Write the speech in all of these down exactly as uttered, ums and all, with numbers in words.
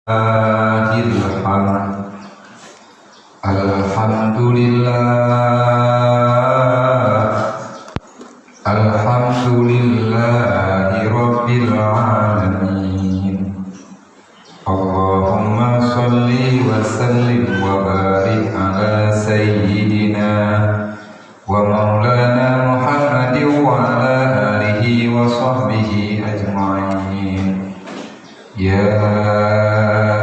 Alhamdulillah. Alhamdulillahi Rabbil Alamin. Allahumma salli wa sallim wa barik ala Sayyidina wa Maulana Muhammadin wa ala alihi wa sahbihi ajma'in. Ya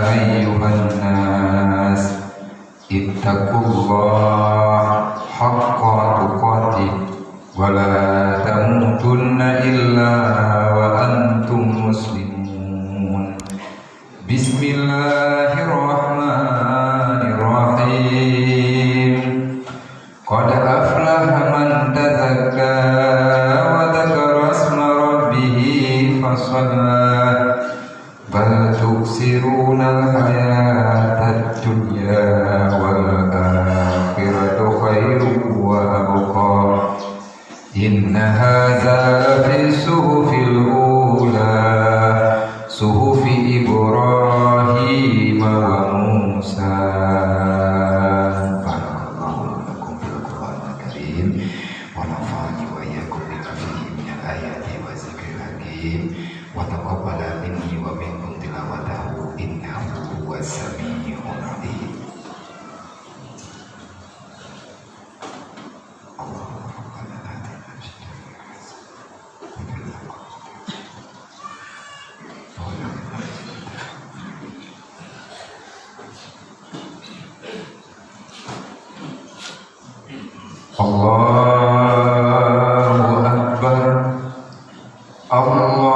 ayyuhan nas, ittaqullaha haqqa tuqatih wa la tamutunna illa wa antum muslimun. Bismillahirrahmanirrahim. Qad aflaha man tazakka wa dzakara isma rabbih fa shalla. Bal tu'tsirunal hayatad dunya wal akhiratu khairun wa abqa. Inna hadza lafi suhufil ula, suhufi Ibrahim wa Musa. Barakallahu lakum fil Qur'anil Karim, wa nafa'ani wa iyyakum bima fihi minal ayati wa dzikril hakim, wa taqabbala minni wa minkum tilawatahu, innahu huwas sami'ul alim. Allahu Akbar. Allahu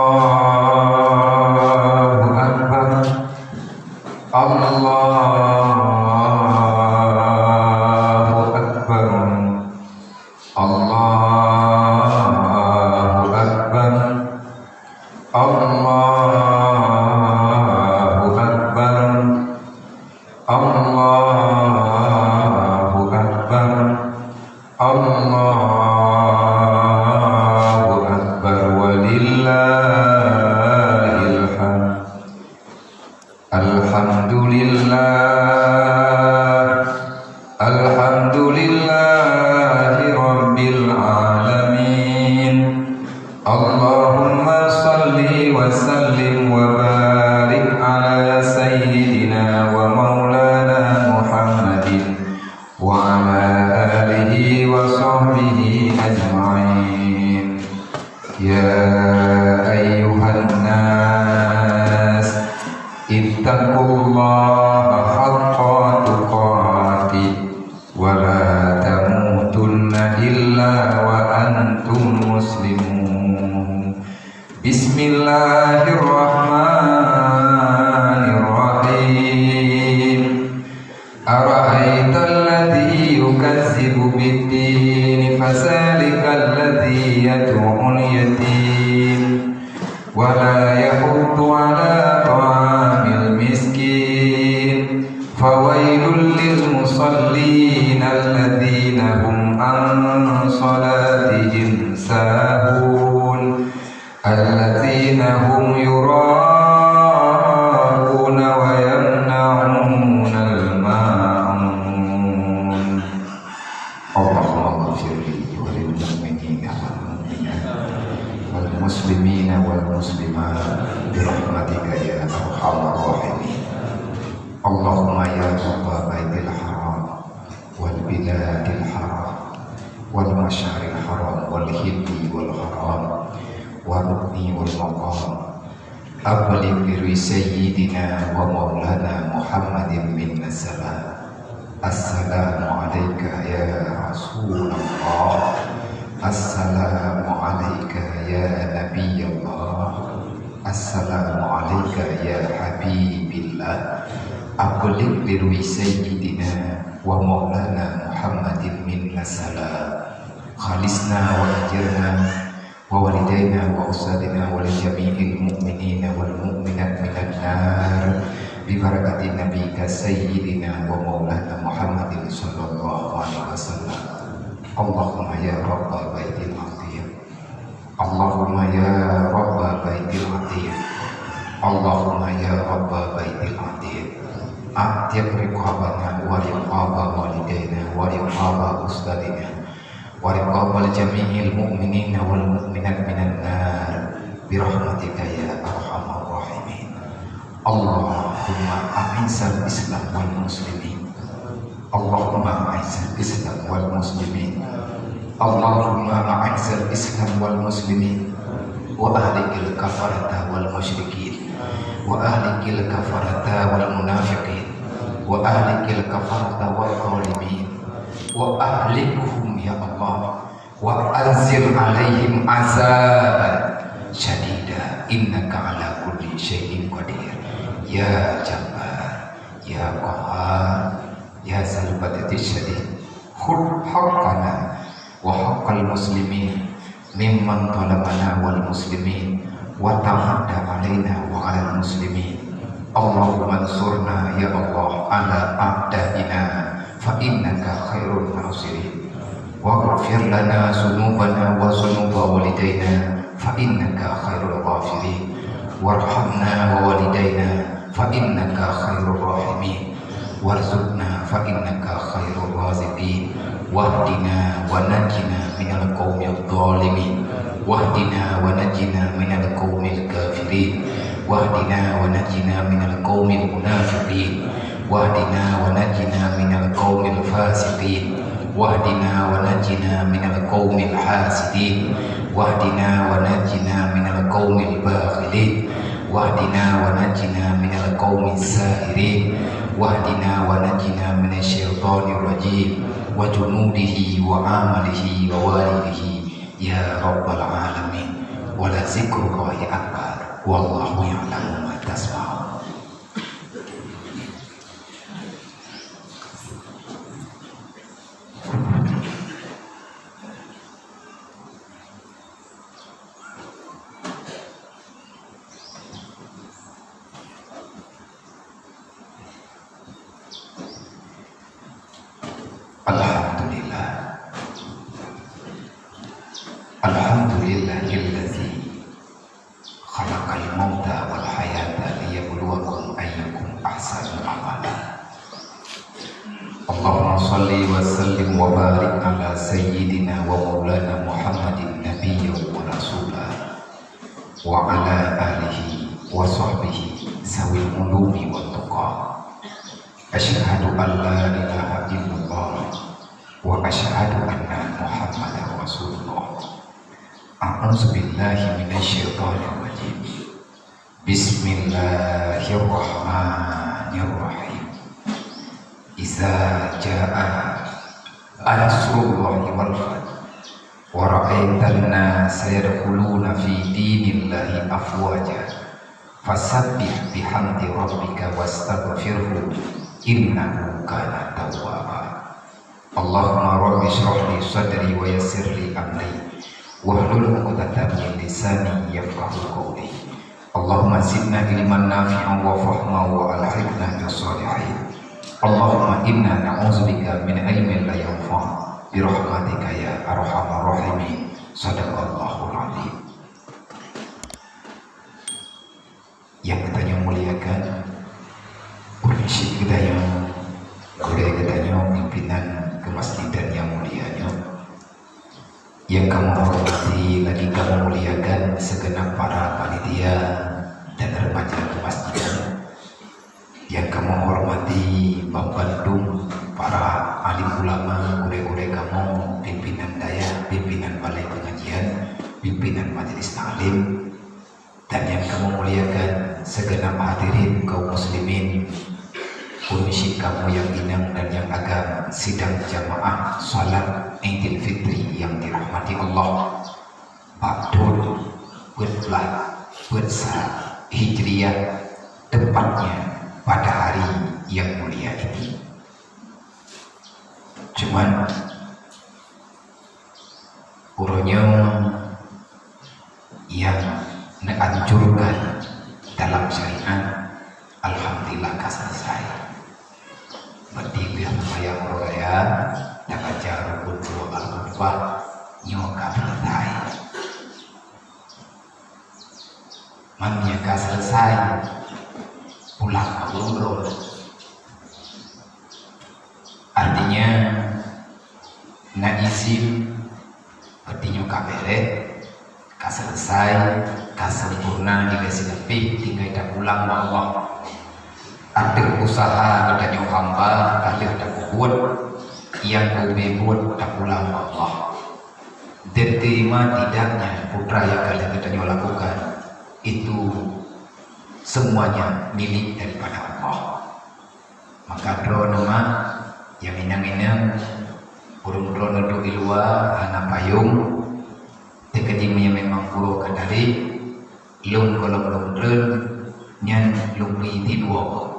Akbar. Allahu Akbar. Allahu Akbar. Allahu Akbar. Allahu Akbar. Allahu Akbar. Walillahil hamd. Alhamdulillah. Alhamdulillahi rabbil alamin. Allahumma salli wa sallim wa barik ala sayyidina wa maulana Muhammadin wa ala alihi wa sahbihi ajma'in. Ya ayyuhan nas, ittaqullaha haqqa tuqatih wa la tamutunna illa wa antum muslimun. Bismillahirrahmanirrahim. Ara'aital ladzi yukazzibu biddin, fadzalikal ladzi yad'ul yatim, wa la yahuddu ala ta'amil miskin, fawailul lil musallin, alladzina hum an salatihim sahun. Alladzina hum yura'una wa yamna'unal ma'un. Allahumma ighfir li wa lil mu'minina wal mu'minat wal muslimina wal muslimat bi rahmatika ya arhamar rahimin. Allahumma ya Rabba Baitil Haram wal biladil haram wal masyaril haram wal hilli wal haram wa rukni wal maqam, abligh li ruhi sayyidina wa maulana Muhammadin minna salam. Assalamu alaika ya Rasulullah. Assalamu alaika ya Nabiyallah. Assalamu alaika ya Habibillah. Abligh li ruhi sayyidina wa maulana Muhammadin minna salam. Khalisna wa ajirna wa walidaina wa ustadzina wa li jami'il mu'minina wal mu'minat minan nar bi barakati nabika sayyidina wa maulana Muhammadin sallallahu alaihi wasallam. Allahumma ya Rabba Baitil Atiq. Allahumma ya Rabba Baitil Atiq. Allahumma ya Rabba Baitil Atiq. أعتق رقابنا ورقاب والدينا ورقاب أستاذنا ورقاب جميع المؤمنين والمؤمنات من النار برحمتك يا أرحم الراحمين. اللهم أعز الإسلام والمسلمين. اللهم أعز الإسلام والمسلمين. اللهم أعز الإسلام والمسلمين. وأهلك الكفرة والمشركين. وأهلك الكفرة والمنافقين. وأهلك الكفرة والظالمين. وأهلكهم يا الله. وأنزل عليهم عذابا شديدا إنك على كل شيء قدير. يا جبار، يا قهار، يا ذا البطش الشديد. خذ حقنا وحق المسلمين ممن ظلمنا والمسلمين وتعدى علينا وعلى المسلمين. اللهم انصرنا يا الله على أعدائنا فإنك خير الناصرين. واغفر لنا ذنوبنا وذنوب والدينا فإنك خير الغافرين. وارحمنا ووالدينا فإنك خير الراحمين. وارزقنا فإنك خير الرازقين. واهدنا ونجنا من القوم الظالمين. واهدنا ونجنا من القوم الكافرين. واهدنا ونجنا من القوم المنافقين. واهدنا ونجنا من القوم الفاسقين. واهدنا ونجنا من القوم الحاسدين. واهدنا ونجنا من القوم الباغين. واهدنا ونجنا من القوم الساحرين. واهدنا ونجنا من الشيطان الرجيم وجنوده وعمله ووالده يا رب العالمين. ولذكر الله أكبر. والله يعلم ما تصنعون. الحمد لله. الحمد لله الذي خلق الموت والحياة ليبلوكم أيكم أحسن عملا. اللهم صل وسلم وبارك على سيدنا ومولانا محمد نبيا ورسولا وعلى آله وصحبه ذوي العلوم والتقى. أشهد أن لا إله إلا الله وأشهد أن محمدا رسول الله. أعوذ بالله من الشيطان الرجيم. بسم الله الرحمن الرحيم. إذا جاء نصر الله والفتح ورأيت الناس يدخلون في دين الله أفواجا فسبح بحمد ربك واستغفره إنه كان توابا. اللهم رب اشرح لي صدري ويسر لي أمري واحلل عقدة من لساني يفقهوا قولي. اللهم زدنا علما نافعا وفهما وألحقنا بالصالحين. اللهم إنا نعوذ بك من علم لا ينفع برحمتك يا أرحم الراحمين. صدق الله العظيم. Nyang geutanyoe muliakan, ureueng syik geutanyoe, gurée geutanyoe, pimpinan keumasjidan nyang mulia nyoe. Nyang kamoe hormati lagi kamoe muliakan sigeunab para panitia dan remaja keumasjidan. Nyang kamoe hormati banmandum para alim ulama, gurée-gurée kamoe, pimpinan dayah, pimpinan balai pengajian, pimpinan majelis taklim, dan nyang kamoe muliakan sigeunab hadirin kaum muslimin, ureueng syik kamoe nyang inong dan nyang agam sidang jamaah salat Idul Fitri nyang dirahmati Allah. Bak thon peuet blah peuet sa Hijriah, tepatnya pada hari yang mulia ini. Cuman, uroe nyoe nyang neuanjurkan dalam syariat, alhamdulillah, ka selesai. Berarti lheueh seumayang uroe raya, tabaca rukun dua Al-Khutbah, nyoe ka selesai. Man nyan ka selesai, pulang ka ulôn. Jim, peutinyoe ka bèrèh, ka seuleusai, ka sempurna ilèe sileupih, tinggai tapulang bak Allah. Ateueh useuha geutanyoe hamba ka lheueh tapeubuet, nyang geubri buet tapulang bak Allah. Diterima tidaknya putra nyang ka lheueh geutanyoe lakukan, itu semuanya milik daripada Allah. Maka droeneuh mak, nyang inong-inong, ureueng droeneuh duek di luwa hana payong, teukeudi meunyoe memang uroe ka tarék, lôn gohlom lôn treun, nyan lôn bri di dua boh.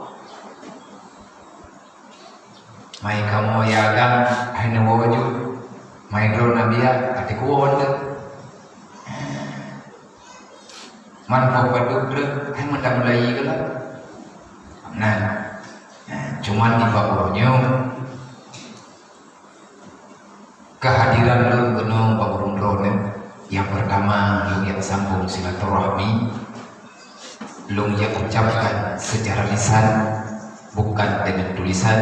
Mai kamoe ya agam, hai neuwoe ju, mai droeneuh biya, até kuwoe teuh. Man poh padub treuk, hai meutamulai galak. Nah, nah, cuman di bak uroe nyoe, kehadiran lôn keunoe bak ureueng droeneuh, nyang peurtama lôn jak sambong silaturahmi, lôn jak ucapkan secara lisan, bukan dengan tulisan.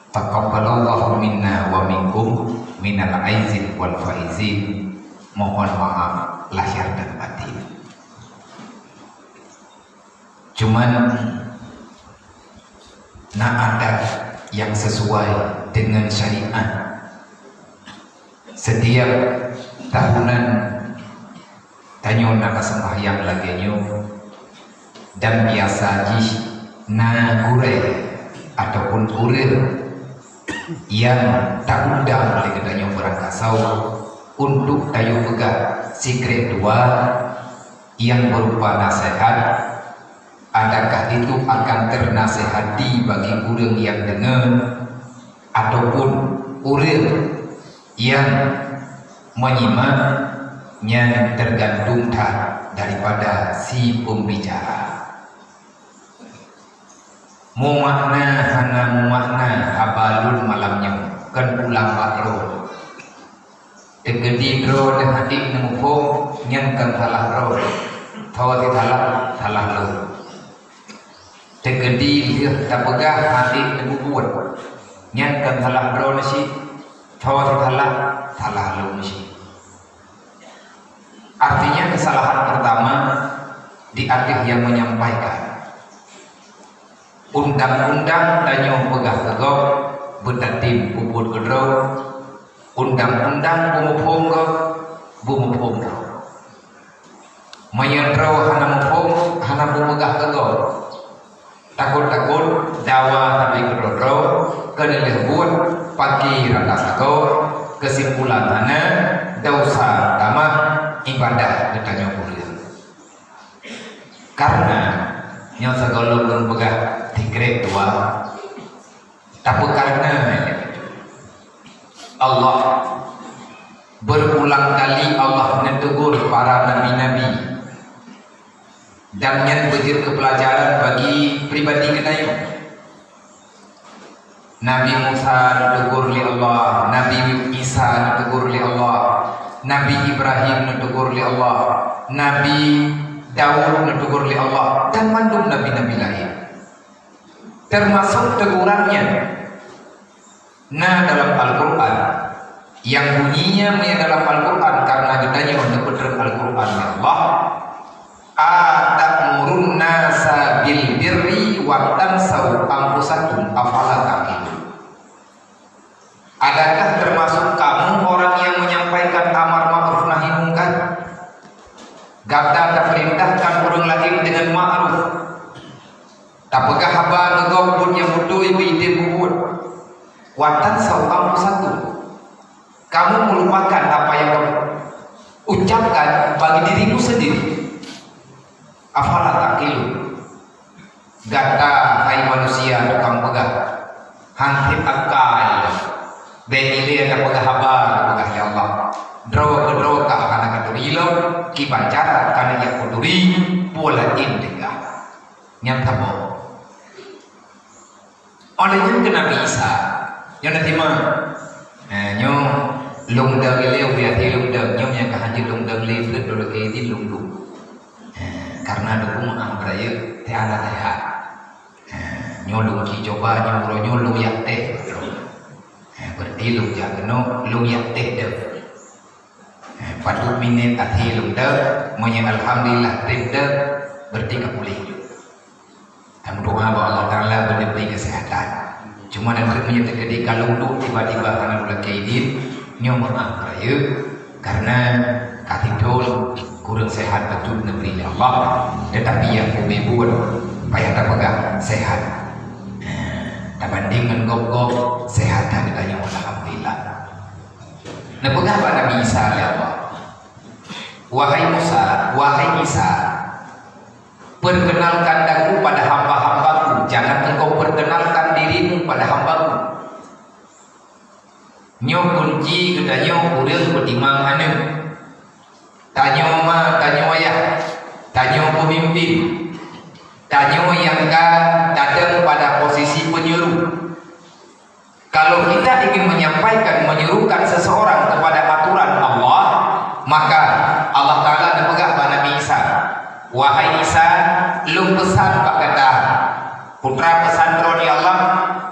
Taqabbalallahu minna wa minkum minal aizin wal faizin. Mohon maaf lahir dan batin. Cuman na adat yang sesuai dengan syariat. Setiap tahunan tanyoe na ka seumbahyang lagèe nyoe, dan biasa jih na gurèe ataupun ureueng nyang taundang lé geutanyoe beurangkasoe untuk tayue peugah sikrek dua nyang berupa naseuhat, adakah itu akan teunaseuhati bagi ureueng nyang deungoe ataupun ureueng nyang menyimak, nyan tergantung that daripada si pembicara. Mumakna hana mumakna haba lôn malam nyoe, kon pulang bak droe. Teukeudi droe neuhadéh neumuphom, nyan kon salah droe. Tho sisalah, salah lôn. Teukeudi lheueh tapeugah hana neububuet, nyan kon salah droe neucit, tho sisalah, salah lôn neucit. Artinya, kesalahan pertama di ateueh nyang menyampaikan. Undang-undang tanyoe peugah keu gob, beutatem peubuet keu droe. Undang-undang beumuphom gob, beumuphom droe. Meunyoe droe hana muphom, hana beupeugah keu gob, takot-takot dawa sabe keudroe-droe, keuneulheueh buet, paki rata sagoe, keusimpulan hana, desya tamah, ibadah geutanyoe kureueng. Karena nyoe sigohlom lôn peugah sikrek dua, tapi karena Allah, berulang kali Allah neutegur para nabi-nabi, dan nyan beujeuet keu peulajaran bagi pribadi geutanyoe. Nabi Musa neutegur lé Allah, Nabi Isa neutegur lé Allah, Nabi Ibrahim neutegur lé Allah, Nabi Daud neutegur lé Allah, dan mandum nabi-nabi laén. Termasuk teguran nyan na dalam Al-Qur'an. Nyang bunyinya meunyoe dalam Al-Qur'an, karena geutanyoe neupeutrön Al-Qur'an lé Allah, "Atamurun nasa bil birri wa tansau anfusakum, afala taqilun?" Adakah termasuk kamu orang yang menyampaikan amar ma'ruf nahi mungkar? Gata tapeurintahkan ureueng laén deungon ma'ruf, tapeugah haba keu gob buet nyang beutôi beuideh peubuet. Wa tansau anfusakum. Kamu melupakan apa yang kamu ucapkan bagi dirimu sendiri. Afala taqilun? Gata, hai manusia, tukang peugah, han teuakai lom. Bèk ilèe tapeugah haba tapeugah lé Allah. Droe keudroe ka hana katuri lom, kiban cara ka neujak kuturi, peue laén teuka. Nyan saboh. Oleh nyan keu Nabi Isa, nyoe na teuma, eh, nyoe lôn dong ilèe, ubé até lôn dong, nyoe nyang ka hanjeuet lôn dong lé, peuet lôn lakèe izin lôn dong. Eh, karena lôn meu'ah beurayeuk, teuala teuhat. Eh, nyoe lôn ci coba, nyoe uroe nyoe lôn yak teh. Eh, berarti Lôn jak keunoe, lôn jak teuh deuh. Eh, padub minét até lôn deuh, meunyoe alhamdulillah trép deuh, berarti ka puléh. Tameudoa bak Allah Taala beu neubri keuseuhatan. Cuma dan meunyoe teukeudi ka lôn duek tiba-tiba hana lôn lakée idin, nyoe meu'ah rayeuk, karena ka titôn kureueng seuhat beutôi neubri lé Allah, teutapi nyang ubé buet payah tapeugah seuhat. Eh, tabandéng ngon gob-gob, seuhat that geutanyoe, alhamdulillah. Neupeugah bak Nabi Isa lé Allah, "Wahai Musa, wahai Isa, perkenalkan aku pada hamba-hambaku, jangan engkau perkenalkan dirimu pada hambaku." Nyoe kunci geutanyoe ureueng peutimang aneuk. Tanyoe ma, tanyoe ayah, tanyoe peumimpin, tanyoe nyang ka tadong pada posisi penyuluh. Kalau kita ingin menyampaikan, menyuruhkan seseorang kepada aturan Allah, maka Allah Taala neupeugah bak Nabi Isa, "Wahai Isa, lôn peusan bak gata, putra peusan droe ya Allah,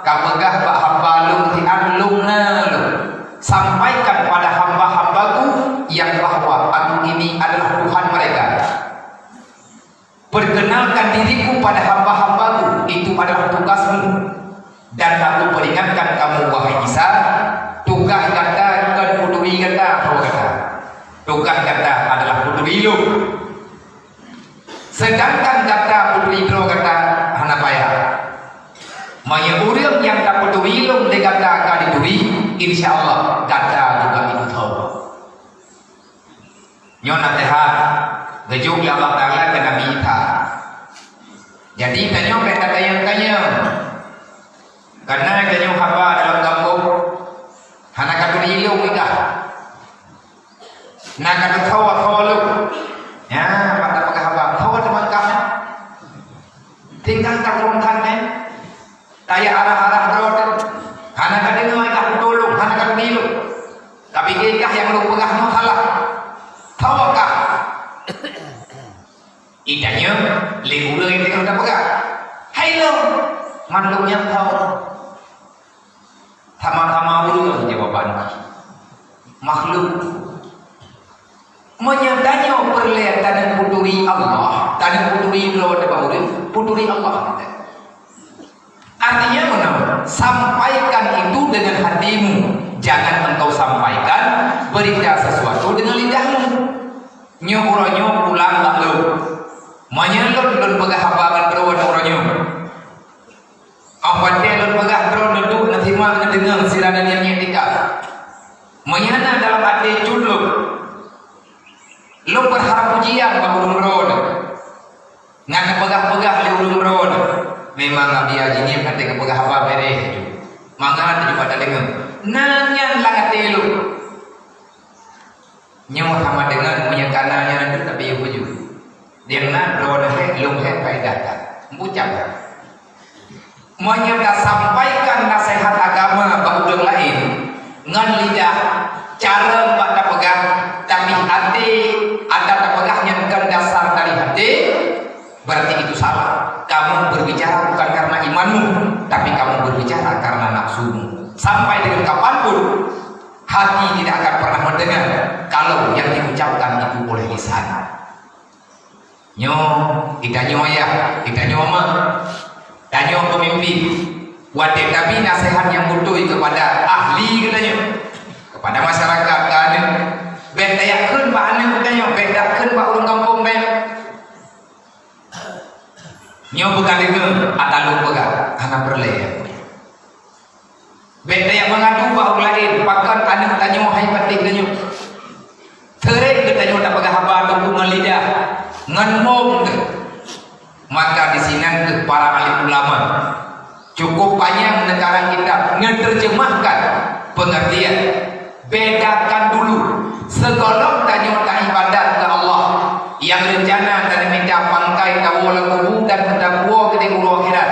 kapeugah bak hamba lôn siat lôn na lôn. Sampaikan pada hamba-hambaku yang bahwa aku ini adalah Tuhan mereka." Perkenalkan diriku pada hamba-hambaku, itu adalah tugasmu. Dan aku peringatkan kamu, wahai Isa, tugas gata kon peuturi gata, droe gata. Tugas gata adalah peuturi lôn. Sedangkan gata peuturi droe gata hana payah. Meunyoe ureueng nyang tapeuturi lôn lé gata ka dituri, insya Allah gata juga itu tho. Nyoe naseuhat geujok lé Allah Taala keu Nabi Isa. Jadi, tanyoe bèk tatanyong-tanyong. Kareuna tanyoe haba dalam gampông, hana ka turi ilông ikah. Na ka teukawa-kawa lôn. Nyan, mata peugah haba, kawa teumakah. Tinggai ka kurang khan, eh. Tajak arah-arah droe teuh. Hana ka deungoe kah peutulông, hana ka teumilu. Tapi keu kah nyang lôn peugah nyoe salah. Tho kah? Itanyong lé ureueng nyang teungoh tapeugah. Hai lôn, mandum nyang tho. Sama-sama ureueng jawaban makhluk. Meunyoe tanyoe peureulèe taneuk peuturi Allah, taneuk peuturi droe teuh bak ureueng, peuturi Allah. Artinya meunan, sampaikan itu dengan hatimu, jangan engkau sampaikan berita sesuatu dengan lidahmu. Nyoe uroe nyoe pulang bak lôn. Meunyoe lôn, lôn peugah haba ngon droe uroe nyoe. Óh watèe lôn peugah droe neuduek, neusimak, neudeungoe siran nyan nyang teuka. Meunyoe na dalam até cut lôn, lôn berharap pujian bak ureueng droe. Nyan neupeugah-peugah lé ureueng droe. Memang Abi Haji nyan até geupeugah haba beureh. Mangat teujumpa tadeungoe. Na nyan lam até lôn. Nyoe sama deungon meunyoe kana nyan tapi buju. Deungon droeneuh hék, lôn hék faedah that. Bucah that. Meunyoe tasampaikan naseuhat agama bak ureueng laén ngon lidah, cara bak tapeugah, tapi até, ata tapeugah nyan kon dasar dari até, berarti itu salah. Kamu berbicara bukan karena imanmu, tapi kamu berbicara karena nafsumu. Sampai dengan kapanpun, hati tidak akan pernah mendengar kalau yang diucapkan itu oleh lisan. Nyoe, geutanyoe ayah, geutanyoe ma, tanyoe peumimpin. Watèe tabri naseuhat nyang beutôi keupada ahli geutanyoe, keupada masyarakat keu aneuk, bèk tajak kheun bak aneuk geutanyoe, bèk tajak kheun bak ureueng gampông bèk. Nyoe bukan deungoe ata lôn peugah, hana peureulèe. Bèk tajak meungadu bak ureueng laén, pakon aneuk tanyoe hai patéh tanyoe. Seuréng geutanyoe tapeugah haba teungku ngon lidah, ngon mong teuh. Maka disinan keuh para alim ulama cukup panyang neukarang kitab neuteurjeumahkan peungeurtian. Bedakan dulu, sigohlom tanyoe taibadat keu Allah, nyang reuncana taneumita pangkai tawoe lam kubu dan meudakwah keu di uroe akhirat.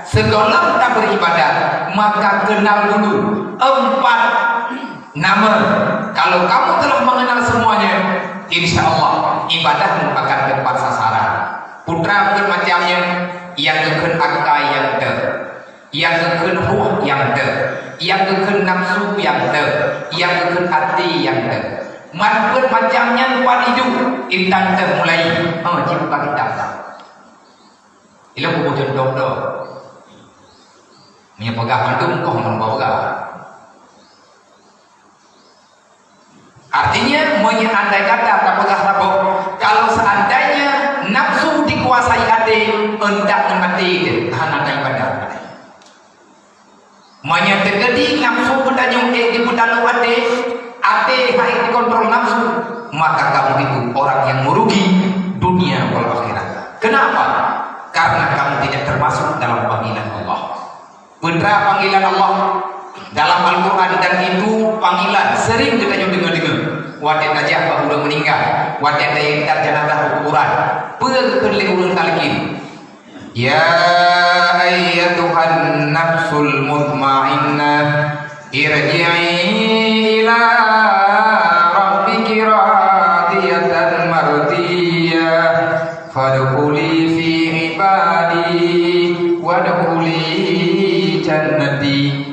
Sigohlom tabeuribadat, maka keunal dulu empat nama. Kalau kamu telah mengenal semuanya, insya Allah ibadahmu akan tepat sasaran. Putra peuet macam nyan, nyang geukheun akai nyang teuh. Nyang geukheun ruh nyang teuh, Nyang geukheun nafsu nyang teuh, nyang geukheun até nyang teuh. Man peuet macam nyan pat ijuek, intan teuh mulai. Oh, cit buka kitab. Ilôn kubu cuntoh tu. Meunyoe peugah mandum koh ngon peugah. Artinya, meunyoe andai kata tapeugah saboh, kalau seandainya nafsu dikuasai até, eundak ngon até teuh, hana taibadah. Meunyoe teukeudi nafsu geutanyoe ék dipeutaloe até, até han ék dikontrol nafsu, maka kamu itu orang yang merugi dunia wal akhirat. Kenapa? Karena kamu tidak termasuk dalam panggilan Allah. Peue teuma panggilan Allah dalam Al-Quran, dan itu panggilan sering geutanyoe deungoe-deungoe. Watée tajak bak ureuëng meuninggai, watée taantar jenazah u kuburan, peue geukheun lé ureuëng talkin? Ya ayyatuhan nafsul mutmainnah, irji'i ila rabbiki radiyatan mardiyah, fadkhuli fi ibadi, wadkhuli jannati.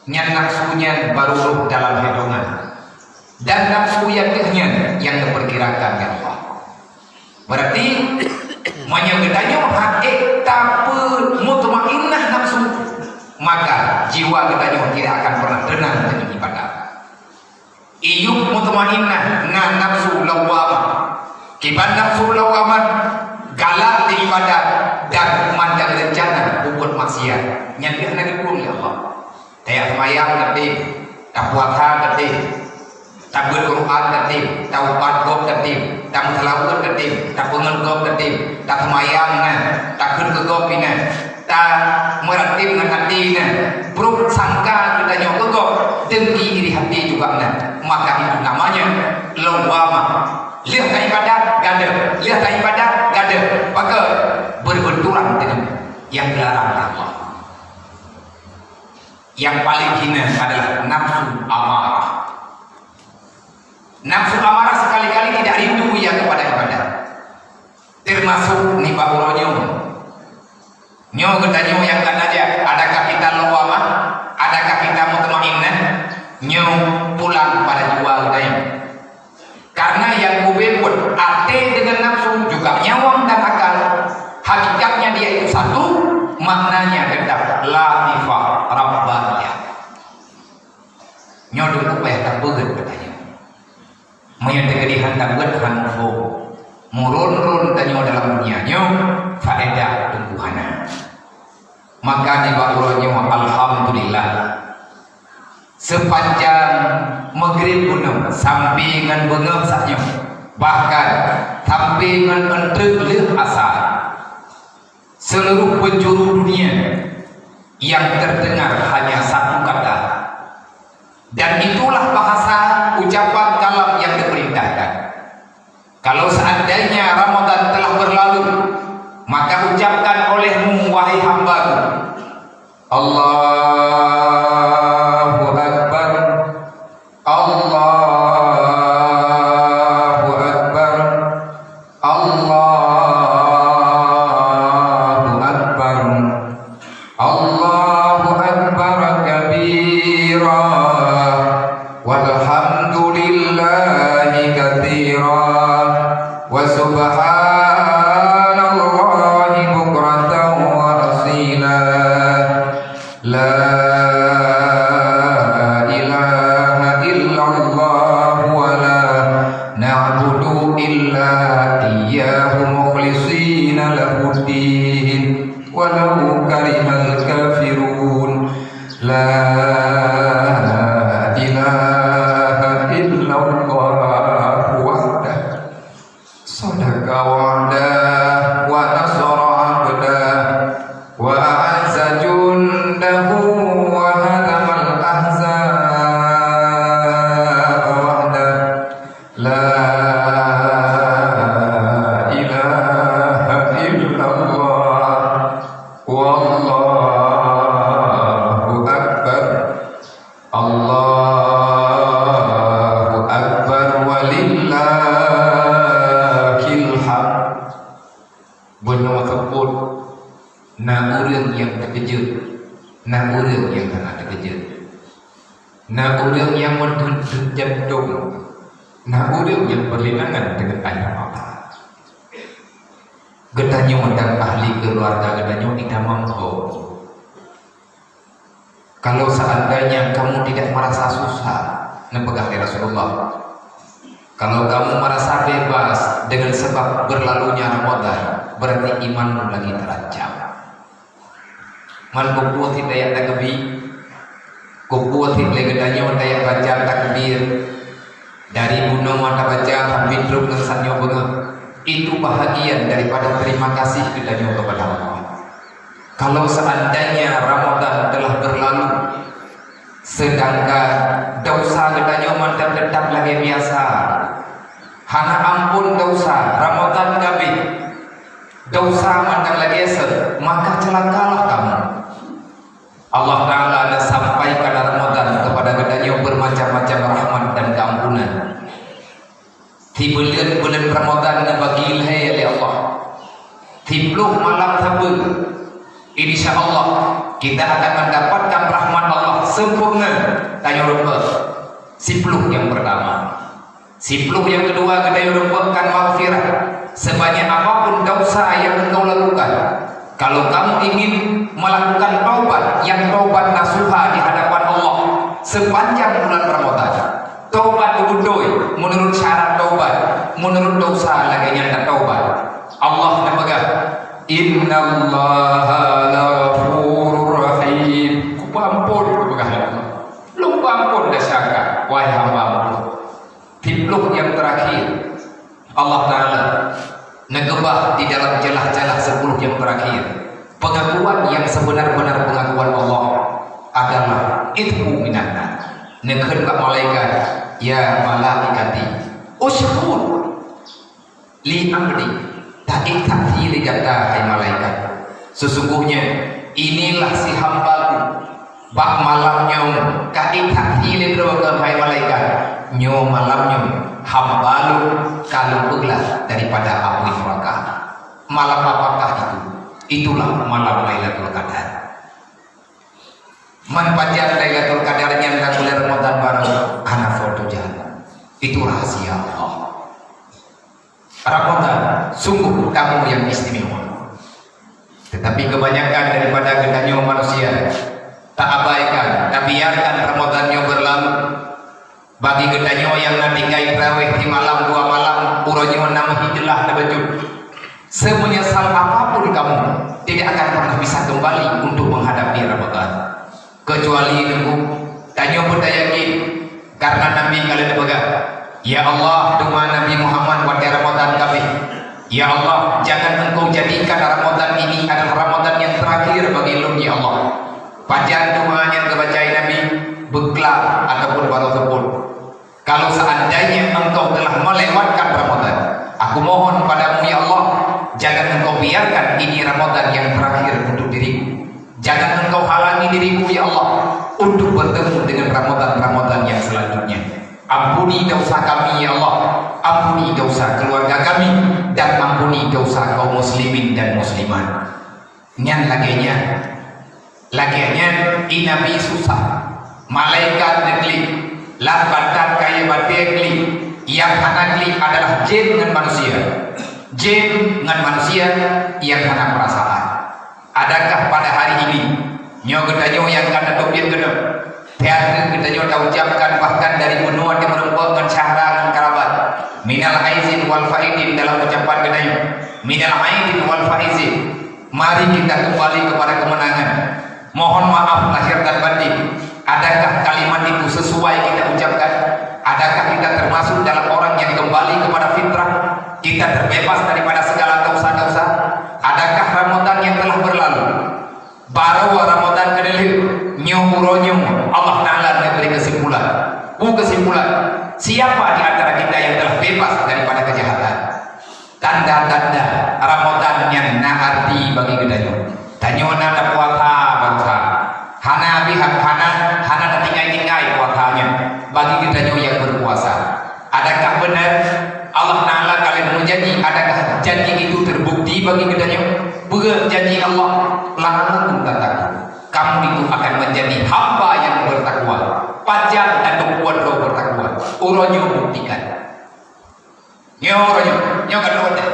Nyan nafsu nyan barô rôh dalam hitongan. Dan nafsu nyang teuh nyan nyang geupeukirakan lé Allah. Berarti, meunyoe geutanyoe han ék tapeumutmainnah nafsu, maka jiwa geutanyoe tidak akan pernah teunang deungon ibadah. Iyub mutmainnah na nafsu lawwamah. Kiban nafsu lawwamah, galak di ibadah dan mantong reuncana peubuet maksiat. Nyan deuh na geukureueng lé Allah. Tajak seumayang ka tem, tapuasa ka tem, tabeuet Quran ka tem, taupat gob ka tem, tameuseulaweuet ka tem, tapeungeut gob ka tem, taseumayang na, takheun keu gob inan, tameuratéb ngon até na, brok sangka geutanyoe keu gob, dengki iri até juga na. Maka itu namanya lawwamah. Lheueh taibadat, gadoh. Lheueh taibadat, gadoh. Maka berbenturan dengan yang dilarang Allah. Yang paling hina adalah nafsu amarah. Nafsu amarah sekali-kali tidak rindu ia kepada ibadah. Termasuk nibak uroe nyoe. Nyoe geutanyoe nyang ka na jak, adakah kita lawwamah? Adakah kita mutmainnah? Nyoe pulang pada jiwa geutanyoe. Karena nyang ubé buet até deungon nafsu juga nyawöng dan akal, hakikatnya dia itu satu, maknanya tetap latifah rabbaniyah. Nyoe teungku payah tapeugét geutanyoe. Meunyoe teukeudi han tapeugét han muphom, meuron-ron tanyoe dalam dunia nyoe, faedah teungku hana. Maka nibak uroe nyoe, alhamdulillah, Seupanjang Maghrib bunoe sampoe ngon beungoh saat nyoe, bahkan sampoe ngon eunteuk lheueh Asar, seluruh penjuru dunia yang terdengar hanya satu kata. Dan itulah bahasa ucapan kalam yang diperintahkan. Kalau seandainya Ramadan telah berlalu, maka ucapkan olehmu, wahai hambaku, Allahu Akbar, Allahu Akbar, Allahu Akbar. Allahu Akbar kabira, walhamdulillahi katsira, wa subhanallahi bukratan wa asila. La ilaha illallah wa la na'budu illa iyyahu mukhlishina lahuddin. Walau karihal kafirun. La ilaha illallah wahdah. Sadaqa wa'dah wa nasara abdah. Wa a'azza jundahu wa hazamal ahzaba wahdah. La ilaha illallah. Wallahu akbar. Allahu akbar walillahil hamd. Bunoe seupôt na ureuëng nyang teukeujot. Na ureuëng nyang hana teukeujot. Na ureuëng nyang meuteun-teun jantong. Na ureuëng nyang peulinangan deungon air mata. Geutanyoe dan ahli keuluwarga geutanyoe itamong ho. Kalau seandainya kamu tidak merasa susah, neupeugah lé Rasulullah, kalau kamu merasa bebas dengan sebab berlalunya Ramadan, berarti imanmu lagi terancam. Man kupeue sit tajak takbir, kupeue sit lé geutanyoe tajak baca takbir, dari bunoe tabaca sampai trok ngon saboh beungoh. Itu bahagian daripada terima kasih geutanyoe kepada Allah. Kalau seandainya Ramadan telah berlalu, sedangkan dosa geutanyoe mantong teutap lagée biasa, hana ampon dosa, Ramadan ka abéh, dosa mantong lagée seuh, maka celakalah kamu. Allah Ta'ala ada sampaikan Ramadan kepada geutanyoe bermacam-macam rahmat dan keampunan. Di buleuen-buleuen Ramadan neubagi lhée lé Allah. Siploh malam sapeue, insya Allah kita akan mendapatkan rahmat Allah sempurna. Tanyoe rumpok siploh yang pertama. Siploh yang kedua, geutanyoe rumpokkan maghfirah. Sebanyak apapun dosa yang engkau lakukan, kalau kamu ingin melakukan taubat yang taubat nasuha di hadapan Allah sepanjang bulan Ramadan, taubat beutôi menurut syarat taubat, menurut dosa lagée nyan taubat. Allah neupeugah, "Innallaha laghafurur rahim." Kupeuampon, neupeugah Allah. Lôn peuampon desya gata, wahai hamba-Ku. Siploh yang terakhir, Allah Ta'ala neukeubah di dalam celah-celah sepuluh yang terakhir. Pengakuan yang sebenar-benar pengakuan Allah adalah itqu minan nar. Neukheun bak malaikat, "Ya malaikati, usyhud li abdi, taék saksi lé gata, hai malaikat. Sesungguhnya inilah si hamba-Ku." Bak malam nyoe ka ék saksi lé droe keuh, hai malaikat, nyoe malam nyoe hamba lôn ka lôn peuglah daripada apui neuraka. Malam apakah itu? Itulah malam Lailatul Qadar. Man pajan Lailatul Qadar nyan lam bulan Ramadan barô, hana foto jalan. Itu rahasia Allah. Ramadan, sungguh tamu yang istimewa. Tetapi kebanyakan daripada geutanyoe manusia taabaikan, tabiarkan Ramadan nyoe berlalu. Bagi geutanyoe nyang na tinggai tarawih di malam dua malam, uroe nyoe na meuhidlah na bacut. Semenyesal apapun kamu, tidak akan pernah bisa kembali untuk menghadapi Ramadan. Kecuali nunggu, tanyoe pun tayakin, karena Nabi ka lheueh neupeugah, "Ya Allah, teuma Nabi Muhammad watée Ramadan ka abéh. Ya Allah, jangan Engkau jadikan Ramadan ini adalah Ramadan yang terakhir bagi lôn, ya Allah." Pajan doa nyang geubaca Nabi, beuklam ataupun barô seupôt. Kalau seandainya engkau telah melewatkan Ramadan, aku mohon padamu, ya Allah, jangan engkau biarkan ini Ramadan yang terakhir untuk diriku. Jangan engkau halangi diriku, ya Allah, untuk bertemu dengan Ramadan-Ramadan yang selanjutnya. Ampuni dosa kami, ya Allah. Ampuni dosa keluarga kami, dan ampuni dosa kaum muslimin dan muslimat. Nyan lagée nyan. Lagée nyan, i Nabi susah. Malaikat neuklik. Lam batang kayée batée klik. Nyang hana klik adalah jin ngon manusia. Jin ngon manusia nyang hana peurasaan. Adakah pada hari ini, nyoe geutanyoe nyang ka tateubiet keunoe, teuma geutanyoe taucapkan bahkan dari bunoe teumeureumpok ngon syedara ngon kerabat, minal aizin wal faizin dalam ucapan geutanyoe, minal aizin wal faizin. Mari kita kembali kepada kemenangan. Mohon maaf lahir dan batin. Adakah kalimat itu sesuai kita ucapkan? Adakah kita termasuk dalam orang yang kembali kepada fitrah? Kita terbebas daripada segala dosa-dosa? Adakah Ramadan yang telah berlalu, barô Ramadan keudéh, nyoe uroe nyoe Allah Ta'ala neubri kesimpulan? Peue kesimpulan? Siapa di antara kita yang telah bebas daripada kejahatan? Tanda-tanda Ramadan nyan na arti bagi geutanyoe. Tanyoe na tapuasa bansa. Hana habéh, hana, hana tatinggai-tinggai puasa nyan bagi geutanyoe nyang berpuasa. Adakah benar Allah Ta'ala ka lheueh meujanji? Adakah janji itu terbukti bagi geutanyoe? Peue janji Allah? "La antum tattaqun." Kamu itu akan menjadi hamba yang bertakwa. Pajan dan berkuat roh bertakwa. Uroe nyoe buktikan. Nyoe uroe nyoe, nyoe ka lheueh watèe.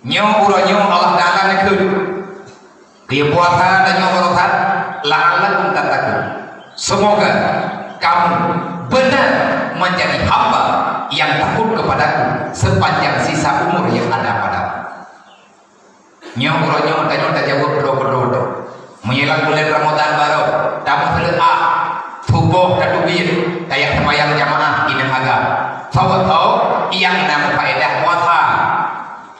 Nyoe uroe nyoe Allah Taala neukheun. Keu puasa dan nyoe baroesa, la'allakum tattaqun. Semoga kamu benar menjadi hamba yang takut kepadaku sepanjang sisa umur yang ada padamu. Nyoe uroe nyoe tanyoe tajaweueb droe-droe. Meunyoe lam buleuen Ramadhan barô, tameuseuleuah, suboh tateubiet, tajak seumayang jamaah inong agam. Soe-soe nyang na meufaedah puasa.